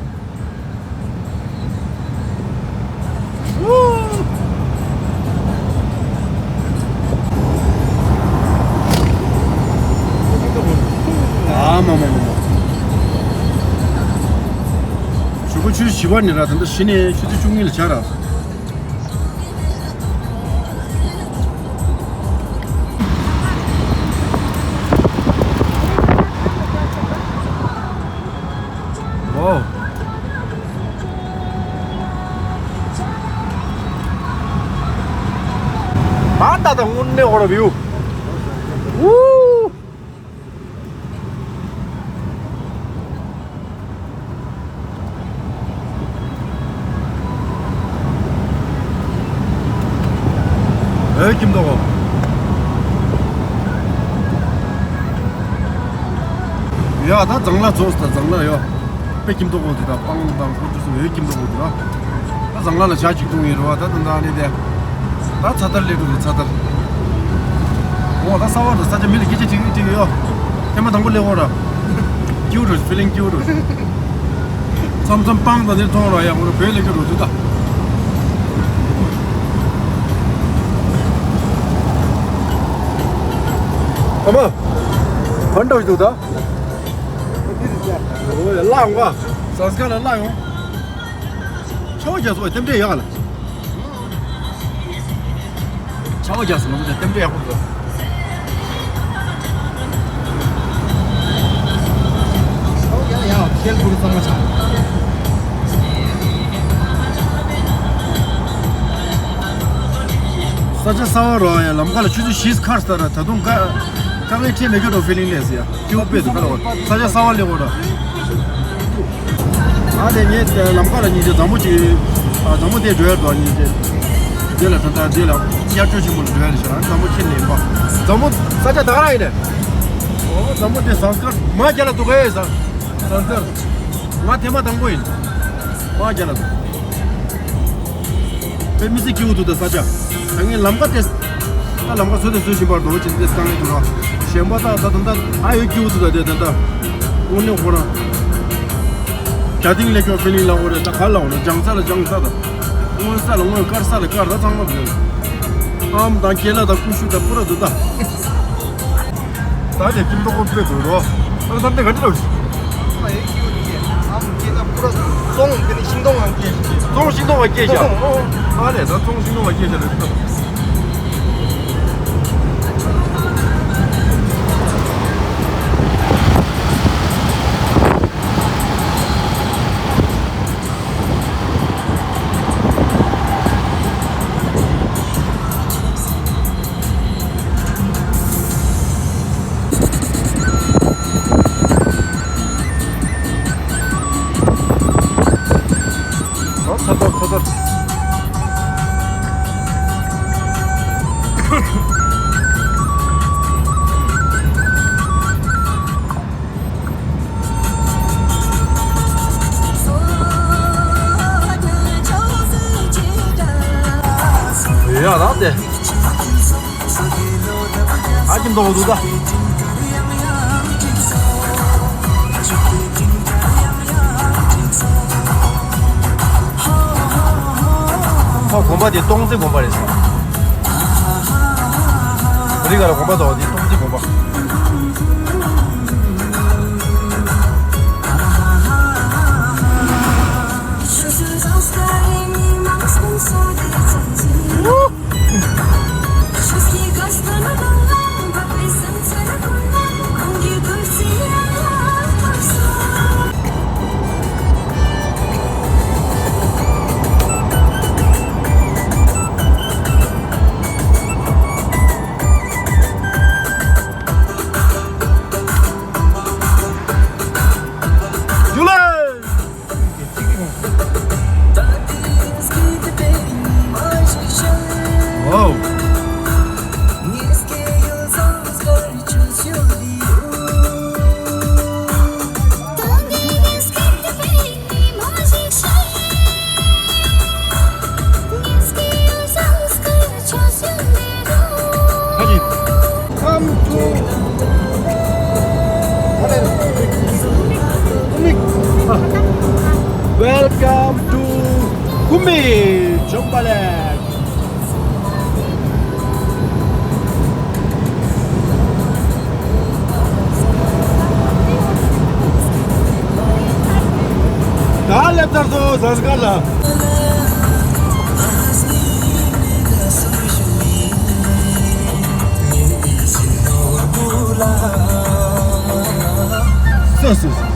ཨ་མ་མ་མ་མ། གཞུག་གུ་ཆུ་ཚོད་བཞི་པ་ནས་ར། ད་ལྟ་གཞི་ནས་ཆུ་ཚོད་བཅུ་གཉིས་ལ་ཆགས་ར། ཨོ། ད་ད་ད་དངོས་གནས་ཧོ་ར་བིའུ། ཝུའུ། ཨེ་ཁྱིམ་ཐོག་གོ། ཡ་ད་ཛང་ལ་རྫོགས་ད་ཛང་ལ་ཡོ། དཔེ་ཁྱིམ་ཐོག་གོ་དེ་ད་སྤང་དང་ཁོ་ཚོ་སུ་ཨེ་ཁྱིམ་ཐོག་གོ་དེ་ད། ད་ཛང་ལ་ལ་ཇ་གཅིག་འཐུང་ཡིན་རུ་བ་ད་ད་ད་ནི་དེ། ད་ཚ་ཐར་ལས་འགྲོ་གི་ཚ་ཐར། འོ་ད་ས་བ་ད་ས་ཆ་མི་ལ་སྐད་ཆ་དྲིས་ཀྱི་དྲིས་ཀྱི་ཡོ། ཐེངས་མ་དང་པོ་སླེབས་འོ་ར། ཀྱུ་རུ་ཕི་ལིང་ཀྱུ་རུ། མཚམས་མཚམས་སྤང་ད་འདིར་མཐོང་ར་ཡ་འོ་ར་བོད་ལས་ཀྱི་རུ་དུ་ད། ཨ་མ། ཕན་འགྲོ་ཞིག་འདུག་ད། འདིར་ཡ། འོ་ཡ་ལ་ཡོང་ག་ཟངས་དཀར་ལ་ལ་ཡོང་། ཆར་པ་རྒྱག་སོང་བས་རྟེན་འབྲེལ་ཡག་ལ། ཆར་པ་རྒྱག་སོང་ང་ཚོ་རྟེན་འབྲེལ་ཡག་པོ་འདུག་ཆར་པ་རྒྱག་ཡག་ཁྱེད་ཀུན་གཙང་མ་ཆགས། ས་ཆ་གསར་པ་རོ་ཡ། ལམ་ཁ་ལ་ཆུ་ཚོད་བཞི་ཁར་ས་ར། ད་དུང་དཀའ་དཀའ་ངལ་འཕྲད་མེད་ཀྱི་རོ་ཕི་ལིང་ལས་ཟེར་ཡ། སྐྱིད་པོ་དཔེ་འདུག་ག་ལ་བ། ས་ཆ་གསར་པ་སླེབས་འོ་ར། ཨ་དེ་ངས་ལམ་ཁ་ལ་ཉིན་ཅིག་འཛམ་བུ་ཅིག་ཨ་འཛམ་བུ་དེ་འགྲོ་ཡ་འགྲོ་ཉིན་ཅིག་དེ་ལ་ད་ལྟ་དེ་ལ་དབྱར་སྤྲོད་ཆེན་པོ་ལ་འགྲོ་ཡ་རེད་ཤག་འཛམ་བུ་ཁྱེར་ནས་ཡིན་པ། འཛམ་བུ་ས་ཆ་ད་ག་རང་ཡིན་ནས། འོ་འཛམ་བུ་དེ་ཟངས་དཀར་མ་རྒྱ་ལ་འདུག་གས། ཟངས་དཀར་ང་ཐེངས་མ་དང་པོ་ཡིན། མ་རྒྱ་ལ་འདུག་དཔེ་མི་སྲིད་སྐྱིད་པོ་འདུག་ད་ས་ཆ། ད་ངས་ལམ་ཁ་དེ། ད་ལམ་ཁ་བཟོ་དང་བཟོ་བཞིན་པར་འགྲོ་བ་ཅིག་དེ་དཀའ་ངལ་འདུག་ར། གཞན་པ་ད་ད་ད་ད་ཨ་ཡོད་སྐྱིད་པོ་འདུག་ད་དེ་ད་ད། དངོས་གནས་ཁོ་རང་། རྒྱ་སྟེང་ལས་སྐྱོ་ཕི་ལིང་ལ་འོ་རེད། ད་ག་ལ་འོ་རེད། ལྗང་ས་ལ་ལྗང་ས་ད། སྔོན་ས་ལ་སྔོན། དཀར་ས་ལ་དཀར། ད་ཚང་མ་འདུག་ཨམ་དང་ཁྱེད་ལ་ད་ཀུ་ཤུ་ད་པུ་ར་འདུག་ད། ད་ནས་ཁྱིམ་ཐོག་ཁོ་དཔེ་དགོས་རོ། ཨ་ད་འདི་ག་འདྲ་རོ། ཨ་ཡེ་ཁྱིའུ་དེ་ཨམ་སྐྱེས་ན་པུ་ར་སོང་དེ་ནི་ཤིང་སྡོང་ང་སྐྱེས་ཤིང་། སོང་ཤིང་སྡོང་ང་སྐྱེས་ཤག་ཨ་ལས་ད་སོང་ཤིང་སྡོང་ང་སྐྱེས་ཤག་རེད། ཨོ་ཚ་ཚ་ཚ་ཚ། ཡ་རང་དེ། ཨ་ཀྱི་མདོག་འདུག་ད། ཁོ་དགོན་པ་དེ་སྟོང་རྩེ་དགོན་པ་རེད་ཟེར། རི་ག་ལ་དགོན་པ་འདུག་དེ་སྟོང་རྩེ་དགོན་པ། ཀུ་མི་ཇོམ་པ་ལེ། ད་སླེབས་ཚར་སོང་ཟངས་དཀར་ལ། སོ་སོ་སོ།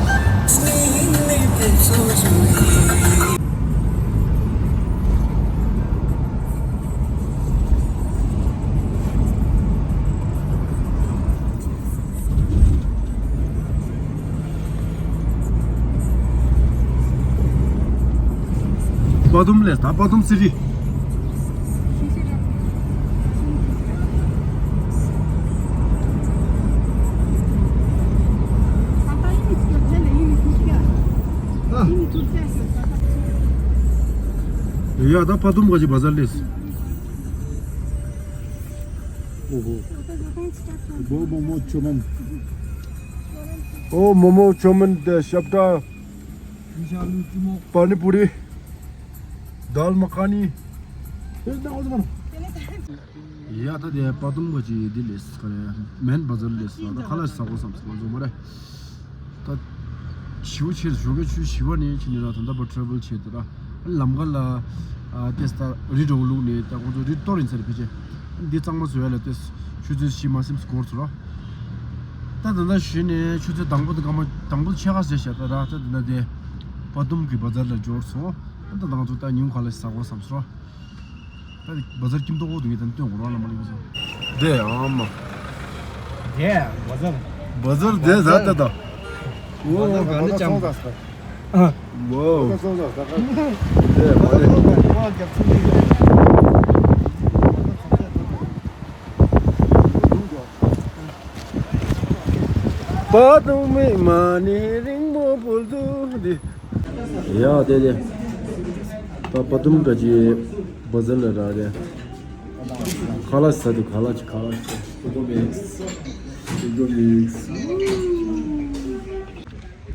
པ་དུམ་ལས་ད་པ་དུམ་སི་རི། ཡ་ད་པ་དུམ་ག་ཅི་བ་ཟར་ལས། ཨོ་ཧོ། བོ་མོ་མོ་ཆོ་མན། ཨོ་མོ་མོ་ཆོ་མན་དེ་ཤབ་ཏ། པ་ནི་པུ་རི། དཱལ་མ་ཁ་ནི། ཡ་ད་དེ་པ་དུམ་ག་ཅི་འདི་ལས་ཀ་རེ། མན་བ་ཟར་ལས་ད་ཁ་ལ་ཟ་གོ་བསམ་སོང་ང་ཚོ་མ་རེད། ད་ཞི་བ་ཆེ་ཞོགས་ཀས་ཆུ་ཞི་བ་ནས་ཕྱིན་ནས་ར་ད་ལྟ་བར་ཊ་རེ་ཝལ་བྱས་ཏེ་ར། ལམ་ཁ་ལ་ཨ་ཏེས་ད་རི་འགྲོ་ལུག་ནས་ད་ཁོང་ཚོ་རི་གཏོར་ཡིན་ཟེར་ཕི་ཅེ། འདི་གཙང་མ་བཟོ་ཡ་ལ་ཏེས་ཆུ་ཚོད་བཞི་མ་ཟིན་འགོར་སོང་ར། ད་ད་ལྟ་གཞི་ནས་ཆུ་ཚོད་དང་པོ་དང་སྐར་མ་དང་པོ་ཕྱེད་ཀ་ཟེར་བཞག་ད་ར། ད་ད་ལྟ་དེ་པ་དུམ་གྱི་བ་ཛར་ལ་འབྱོར་སོང་། ད་ད་ང་ཚོ་ད་ཉིན་གང་ལ་ཟ་དགོས་བསམ་སོང་ར། ད་བ་ཛར་ཁྱིམ་ཐོག་འོག་ཏུ་ངས་ད་སྟོན་གོ་རང་ལ་མ་ལུས་སོང་། དེ་ཨ་མ། དེ་བ་ཛར། བ་ཛར་དེ་ཟ་ད་ད། ཨོ། བ་ཛར་ག་ནས་ཅང་། ཨ། ཝའོ། དེ་མ་རེད། པ་དུང་མི་མ་ནི་རིང་མོ་བུལ་དུ་འདི། ཡ་དེ་དེ། ད་པ་དུམ་ག་ཅི་བ་ཛར་ལ་རག་རེད། ཁ་ལག་ཟ་དུས་ཁ་ལག་ཅིག་ཁ་ལག་ཅིག་ཐུག་པ་མིག་སི། ཐུག་པ་མིག་སི།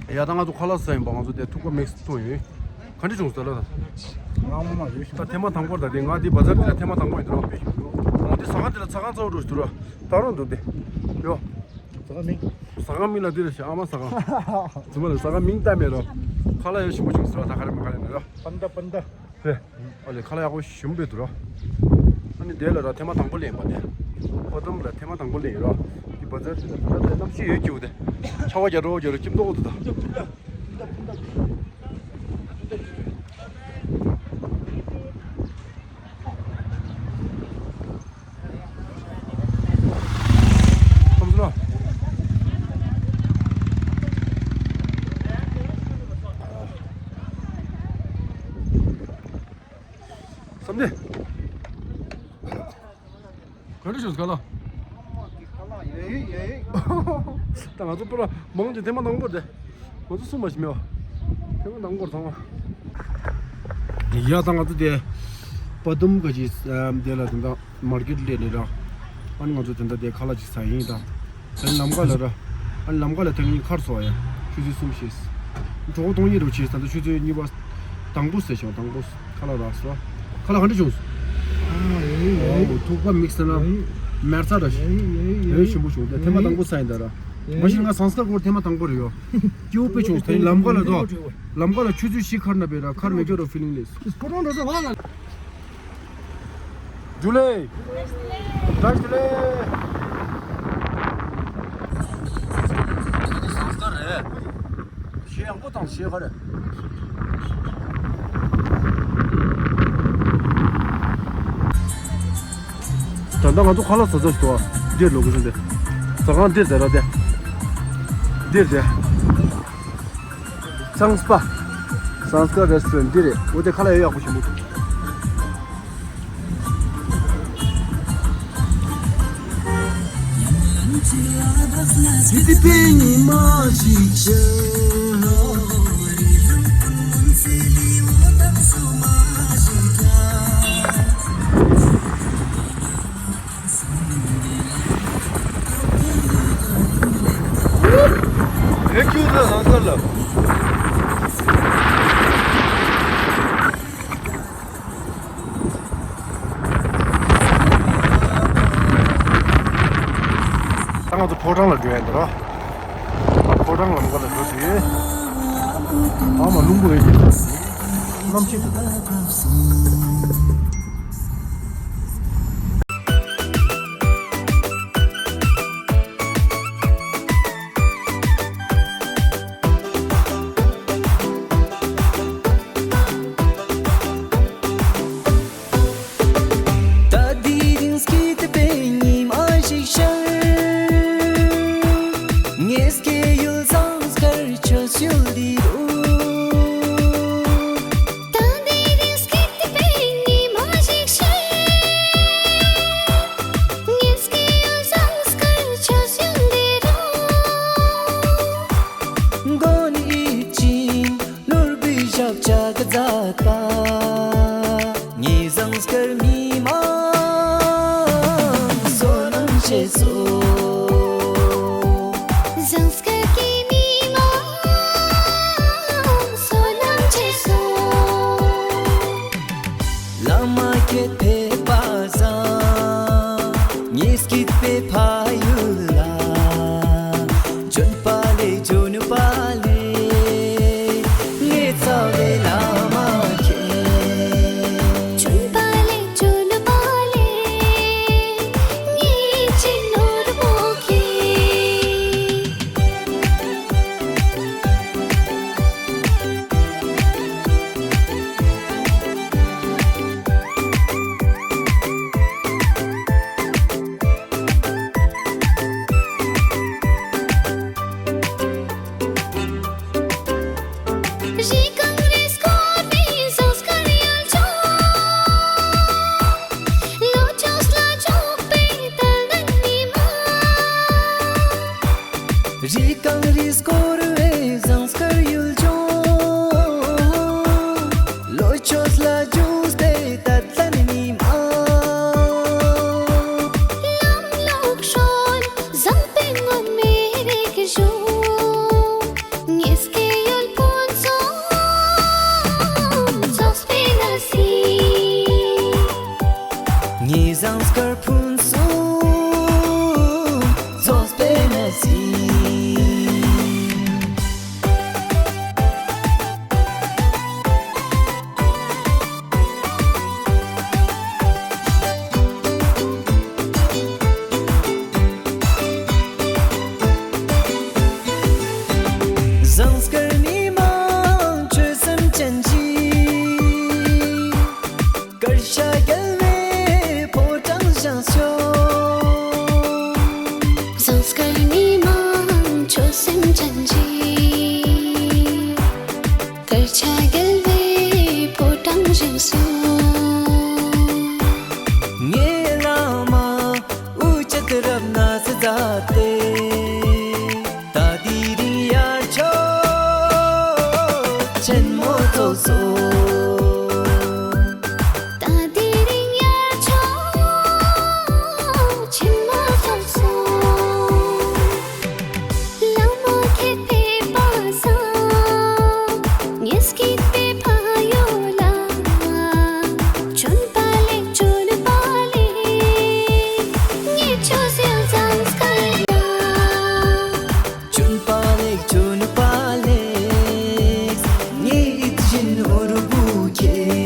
ཡ་ད་ང་ཚོ་ཁ་ལག་ཟ་ཡིན་པ། ང་ཚོ་དེ་ཐུག་པ་མིག་སི་ཐུག་ཡིན། ག་འདྲ་བྱུང་ཟེར་ལ་ད། ང་མ་མ་ཡོད་ཤག་ད་ཐེངས་མ་དང་པོ་རེད་ད། དེ་ང་དེ་བ་ཛར་དེ་ལ་ཐེངས་མ་དང་པོ་ཡིན་འདུག་རོ། འོ་དེ་ཟ་ཁང་དེ་ལ་ཟ་ཁང་ཚ་བོ་འགྲོ་ཞིག་འདུག་རོ། ད་རུང་འདུག་དེ། ཡོ། ཟ་ཁང་མིང་། ཟ་ཁང་མིང་ལ་འདི་རེད་ཤག་ཨ་མ་ཟ་ཁང་། རྫུན་མ་ལ་ཟ་ཁང་མིང་བཏགས་མེད་རོ། ཁ་ལག་ཡ་ཞིམ་པོ་བྱུང་ཟེར་བ་ད་ག་རེ་མ་ག་རེ་ནས་རོ། པན་ཌ་པན་ཌ། རེད། ཨ་ལེ་ཁ་ལག་ཡག་པོ་ཞིམ་པོ་འདུག་ར། ཨ་ནི་དེ་ལ་ར་ཐེངས་མ་དང་པོ་ལེན་པ་དེ། པ་དུམ་ལ་ཐེངས་མ་དང་པོ་ལེན་ར། འདི་བ་ཛར་ཞིག་ལ་ད་ལྟ་གནམ་གཤིས་ཡོད་སྐྱིད་པོ་དེ། ཆར་པ་རྒྱག་འགྲོ་རྒྱག་འགྲོ་སྐྱིད་མདོག་འདུག་ད། ཁམས་ལོ། བསམ་ནས། ག་འདྲ་བྱུང་སྐལ་ལ། ད་ང་ཚོ་པུ་ར་མང་ཆེ་ཐེངས་མ་དང་པོ་རེད། ང་ཚོ་གསུམ་མ་ཞིག་མེད་པ། ཐེངས་མ་དང་པོར་ཚང་མ། ཡ་ད་ང་ཚོ་དེ་པ་དུམ་ག་ཅི་དེ་ལ་དེ་འདྲ་མར་ཀེཊ་སླེབས་ནས་ར། ཨ་ནི་ང་ཚོ་དེ་འདྲ་དེ་ཁ་ལག་ཅིག་ཟ་ཡིན་ད། ཨ་ནི་ལམ་ཁ་ལ་ར། ཨ་ནི་ལམ་ཁ་ལ་ཐེངས་གཉིས་ཁར་སོང་ཡ། ཆུ་ཚོད་གསུམ་བཞི། གྲོགས་གཏོང་ཡིན་རུ་ཆེ་ད་ལྟ་ཆུ་ཚོད་གཉིས་པ། དང་པོ་ཟེར་བྱུང་དང་པོ། ཁ་ལག་རག་སོང་། ཁ་ལག་ག་འདྲ་བྱུང་། ཨོ་ཐུག་པ་མིག་སི་ན། མེར་ཚ་ར་ཞིག་ཡོད་ཞིམ་པོ་བྱུང་། དེ་ཐེངས་མ་དང་པོ་ཟ་ཡིན་ད་ར། མ་གཞི་ང་ཟངས་དཀར་སྐོར་ཐེངས་མ་དང་པོ་རེད་ཡོ། སྐྱིད་པོ་དཔེ་བྱུང་། དེ་ལམ་ཁ་ལ་དོ། ལམ་ཁ་ལ་ཆུ་ཚོད་བཞི་ཁར་ན་བས་ར་ཁར་མེད་ཀྱོ་ར་ཕི་ལིང་ལེས། ཇུ་ལེ། བཀྲ་ཤིས་བདེ་ལེགས། ཟངས་དཀར་རེད། གཞས་ཡག་པོ་བཏང་། གཞས་ག་རེ། ད་ལྟ་ང་ཚོ་ཁ་ལག་ཟ་ས་ཞིག་འདུག་ཨ། འདིར་ལོ་ཀེ་ཤོན་དེ། ཟ་ཁང་འདིར་ཟེར་ར་དེ། འདིར་དེ། ཚང་སྤ། ཟངས་དཀར་རེ་སི་ཊོ་རེན་ཊི་འདི་རེད། འོ་དེ་ཁ་ལག་ཡ་ཡག་པོ་ཞིག་འདུག་ཐེང་ཀིའུ་ཟེར་ཟངས་དཀར་ལ། ང་ཚོ་ཕོ་བྲང་ལ་འགྲོ་ཡ་འདི་རོ། ཕོ་བྲང་ལམ་ཁ་ལ་འགྲོ་དུས། ཨ་མ་རླུང་བུ་ཡོད་ཀྱི་གནམ་གཤིས་འདི། ད་དེ་རིང་སྐྱིད་པའི་ཉི་མ་ཞིག་ཤར། ངའི་སྐྱེས་ཡུལ་ཟངས་དཀར་ཆུ་ཤུལ་འདི་རུ། ད་དེ་རིང་སྐྱིད་པའི་ཉི་མ་ཞིག་ཤར། ངའི་སྐྱེས་ཡུལ་ཟངས་དཀར་ཆུ་ཤུལ་འདི་རུ། མགོ་ནས་ཡིད་ཆེས། ནོར་བུའི་ཞབས་བཅགས་མཛད་པ། ངའི་ཟངས་དཀར་མི་མང་བསོད་ནམས་ཆེ་སོང་། ཟངས་དཀར་གྱི་མི་མང་བསོད་ནམས་ཆེ་སོང་། བླ་མ་ཁྱེད་ཕེབས་པ་བཟང་། ངའི་སྐྱིད་པའི་ཕ་ཡུལ་ལ། བྱོན་པ་ལེགས་བྱོན་པ་ལེགས། ངའི་རྩ་བའི་བླ་མ་ཁྱེད། བྱོན་པ་ལེགས་བྱོན་པ་ལེགས། ངའི་སྤྱི་ནོར་བུ་ཁྱེད། རི་གངས་རིས་བསྐོར་བའི་ཟངས་དཀར་ཡུལ་ལྗོངས། ལོ་བཅུ་ལ་འཇོག་པའི་དར་ལྡན་མི་མང་། རི་གངས་རིས་བསྐོར་བའི་ཟངས་དཀར་ཡུལ་ལྗོངས། ལོ་བཅུ་ལ་འཇོག་པའི་དར་ལྡན་མི་མང་། ལམ་ལུགས་སྲོལ་བཟང་པོའི་ངོམ་པའི་རིག་གཞུང་། ངའི་སྐྱེས་ཡུལ་ཕུན་སུམ་ཚོགས་པའི་གནས་ཤིག། ངའི་ཟངས་དཀར་ཕུན་སུམ་ཚོགས་པའི་གནས་ཤིག། ཟངས་དཀར་མི་མང་ཆོས་སེམས་ཅན་གྱི། དཀར་ཆ་རྒྱལ་བའི་ཕོ་བྲང་བཞེངས་ཤོག། ཟངས་དཀར་མི་མང་ཆོས་སེམས་ཅན་གྱི། དཀར་ཆ་རྒྱལ་བའི་ཕོ་བྲང་བཞེངས་སོང་། ངའི་བླ་མ་དབུ་སྐྱེས་རབ་གནས་མཛད་དེ། ད་དེ་རིང་དབྱར་ཆོས་ཆེན་མོ་ཚོགས་སོང་། ད་དེ་རིང་དབྱར་ཆོས་ཆེན་མོ་ཚོགས་སོང་། བླ་མ་ཁྱེད་ཕེབས་པ་བཟང་། ངའི་སྐྱིད་པའི་ཕ་ཡུལ་ལ། བྱོན་པ་ལེགས་བྱོན་པ་ལེགས། ངའི་ཆོས་སྲིད་ཟངས་དཀར་ལ། བྱོན་པ་ལེགས་བྱོན་པ་ལེགས། ངའི་ཡིད་བཞིན་ནོར་བུ་ཁྱེད།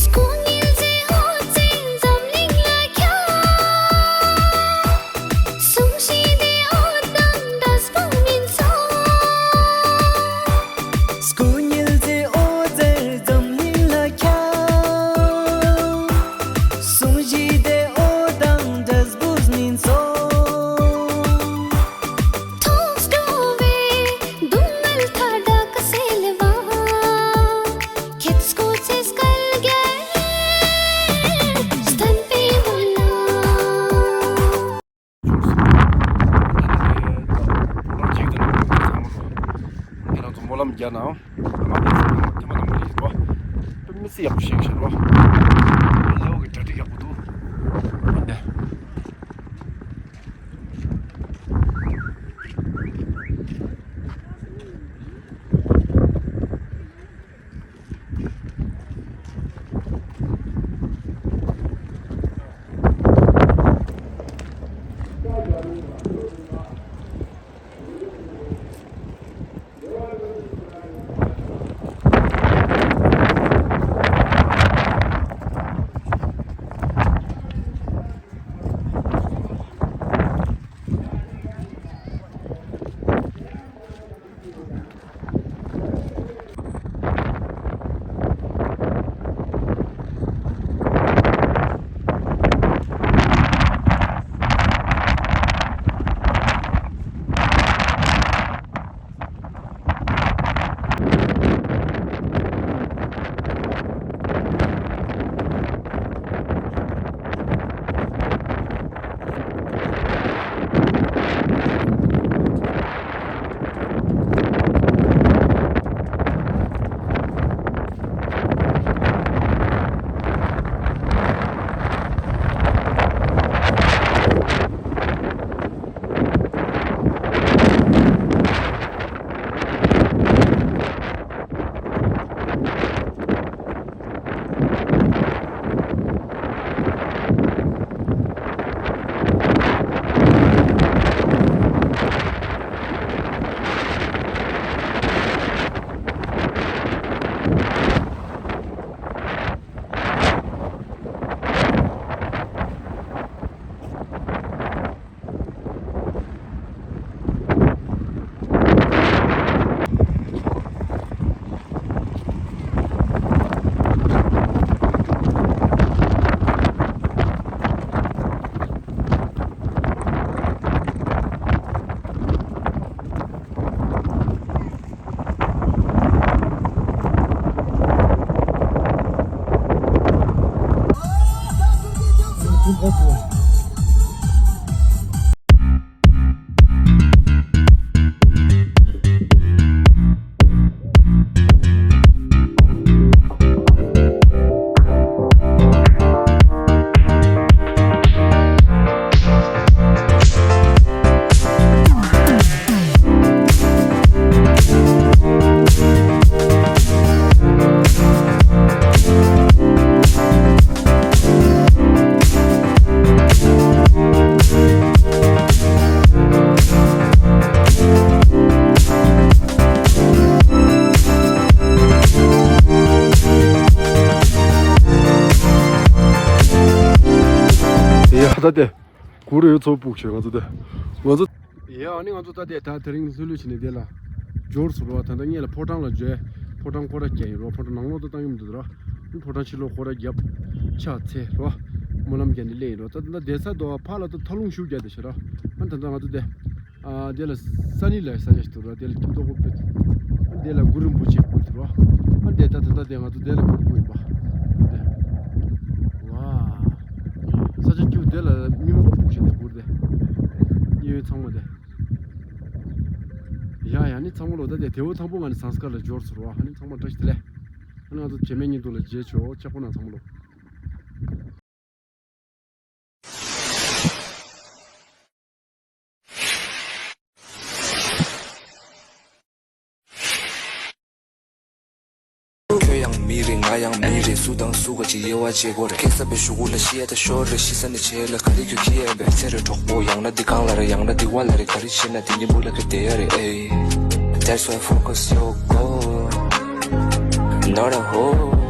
སྐུ་ཉིད་ཟེར་འོད་ཟེར་འཛམ་གླིང་ལ་ཁྱབ། གསུང་བཞིན་དེ་འོད་དང་འདྲ་པོ་མིན་སོང་། སྐུ་ཉིད་ཟེར་འོད་ཟེར་འཛམ་གླིང་ལ་ཁྱབ། གསུང་བཞིན་དེ་འོད་དང་འདྲ་པོ་མིན་སོང་། ཐོག་འགྲོ་བའི་སྡུག་བསྔལ་མཐའ་དག་སེལ་བ། ཁྱེད་སྐུ་ཚེ་བསྐལ་བརྒྱར་བརྟན་པའི་མོད་ལ། ཁྱེད་རང་ཚོ་སྨོན་ལམ་རྒྱག་གནང་། ང་དང་ཐེངས་མ་དང་པོ་རེད་པ། དཔེ་མི་སྲིད་ཡག་པོ་བཞེངས་ཤག་རོ། ལེའུ་གི་གྲ་སྒྲིག་ཡག་པོ་འདུག་ཨ་ནི། ཡ་ད་དེ། གུ་རུ་ཡོད་ཚོ་སྤུག་ཆེ་ང་ཚོ་དེ། ང་ཚོ། ཡ་ཨ་ནི་ང་ཚོ་ད་དེ་ད་དེ་རིང་ལྷོད་ལྷོད་བྱས་ནས་དེ་ལ། འབྱོར་སོང་རོ། ད་ལྟ་ངས་ལ་ཕོ་བྲང་ལ་འབྱོར། ཕོ་བྲང་སྐོར་ར་རྒྱག་ཡིན་རོ། ཕོ་བྲང་ནང་ལོགས་ད་བཏང་གི་མི་འདུག་རོ། ཕོ་བྲང་ཕྱི་ལོགས་སྐོར་ར་རྒྱབ། ཕྱག་འཚལ་རོ། སྨོན་ལམ་རྒྱག་ནས་སླེབས་ཡིན་རོ། ད་ད་ལྟ་བསྡད་ས་དོ་ཕར་ལ་ད་ཐག་རླུང་ཤུགས་རྒྱག་བསྡད་ཤག་རོ། ཨ་ད་ལྟ་ང་ཚོ་དེ། ཨ་དེ་ལ་ས་ནི་ལ་ས་ཆ་ཞིག་འདུག་རོ། དེ་ལ་སྐྱིད་མདོག་དཔེ་འདུག་ཨ་དེ་ལ་གུ་རུ་རིན་པོ་ཆེ་སྐུ་འདུག་རོ། ཨ་དེ་ད་ད་ལྟ་དེ་ང་ཚོ་དེ་ལ་གུར་སྤུག་ཡིན་པ། དེ། ཝ། ས་ཆ་སྐྱིད་པོ་དེ་ལ་མི་མང་པོ་སྤུག་ཤག་དེ་གུར་དེ། གཡས་གཡོན་ཚང་མ་དེ། ཡ་ཡ་ནི་ཚང་མ་ལོ་ད་དེ་དེ་བོ་ཐང་པོ་ང་ནི་ཟངས་དཀར་ལ་འབྱོར་སོང་རོ། ཨ་ནི་ཚང་མ་བཀྲ་ཤིས་བདེ་ལེགས། ཨ་ནི་ང་ཚོ་རྗེས་མའི་ཉིན་དུ་ལ་མཇལ་ཆོག་ཆག་པོ་ན་ཚང་མ་ལོ། ཁྱོད་ཡང་མི་རེད། ང་ཡང་མི་རེད། སུ་དང་སུ་ག་ཅིག་དབྱེ་བ་འབྱེད་དགོས་རེད། ཁེགས་ས་པའི་གཞུག་གུ་ལ་ཤི་ཡ་ད་ཤོར་རེད། ཤི་ས་ནས་བྱས་ལ་ག་རེ་ཁྱོད་ཁྱི་ཡ་བས་ཚེ་རེད་གྲོགས་པོ། ཡང་ན་འདི་གང་ལ་རེད། ཡང་ན་འདི་བ་ལ་རེད། ག་རེ་བྱས་ན་འདི་ཉིན་མོ་ལ་ག་བསྡད་ཡ་རེད། ཨེ། That's why focus your goal, not a hole.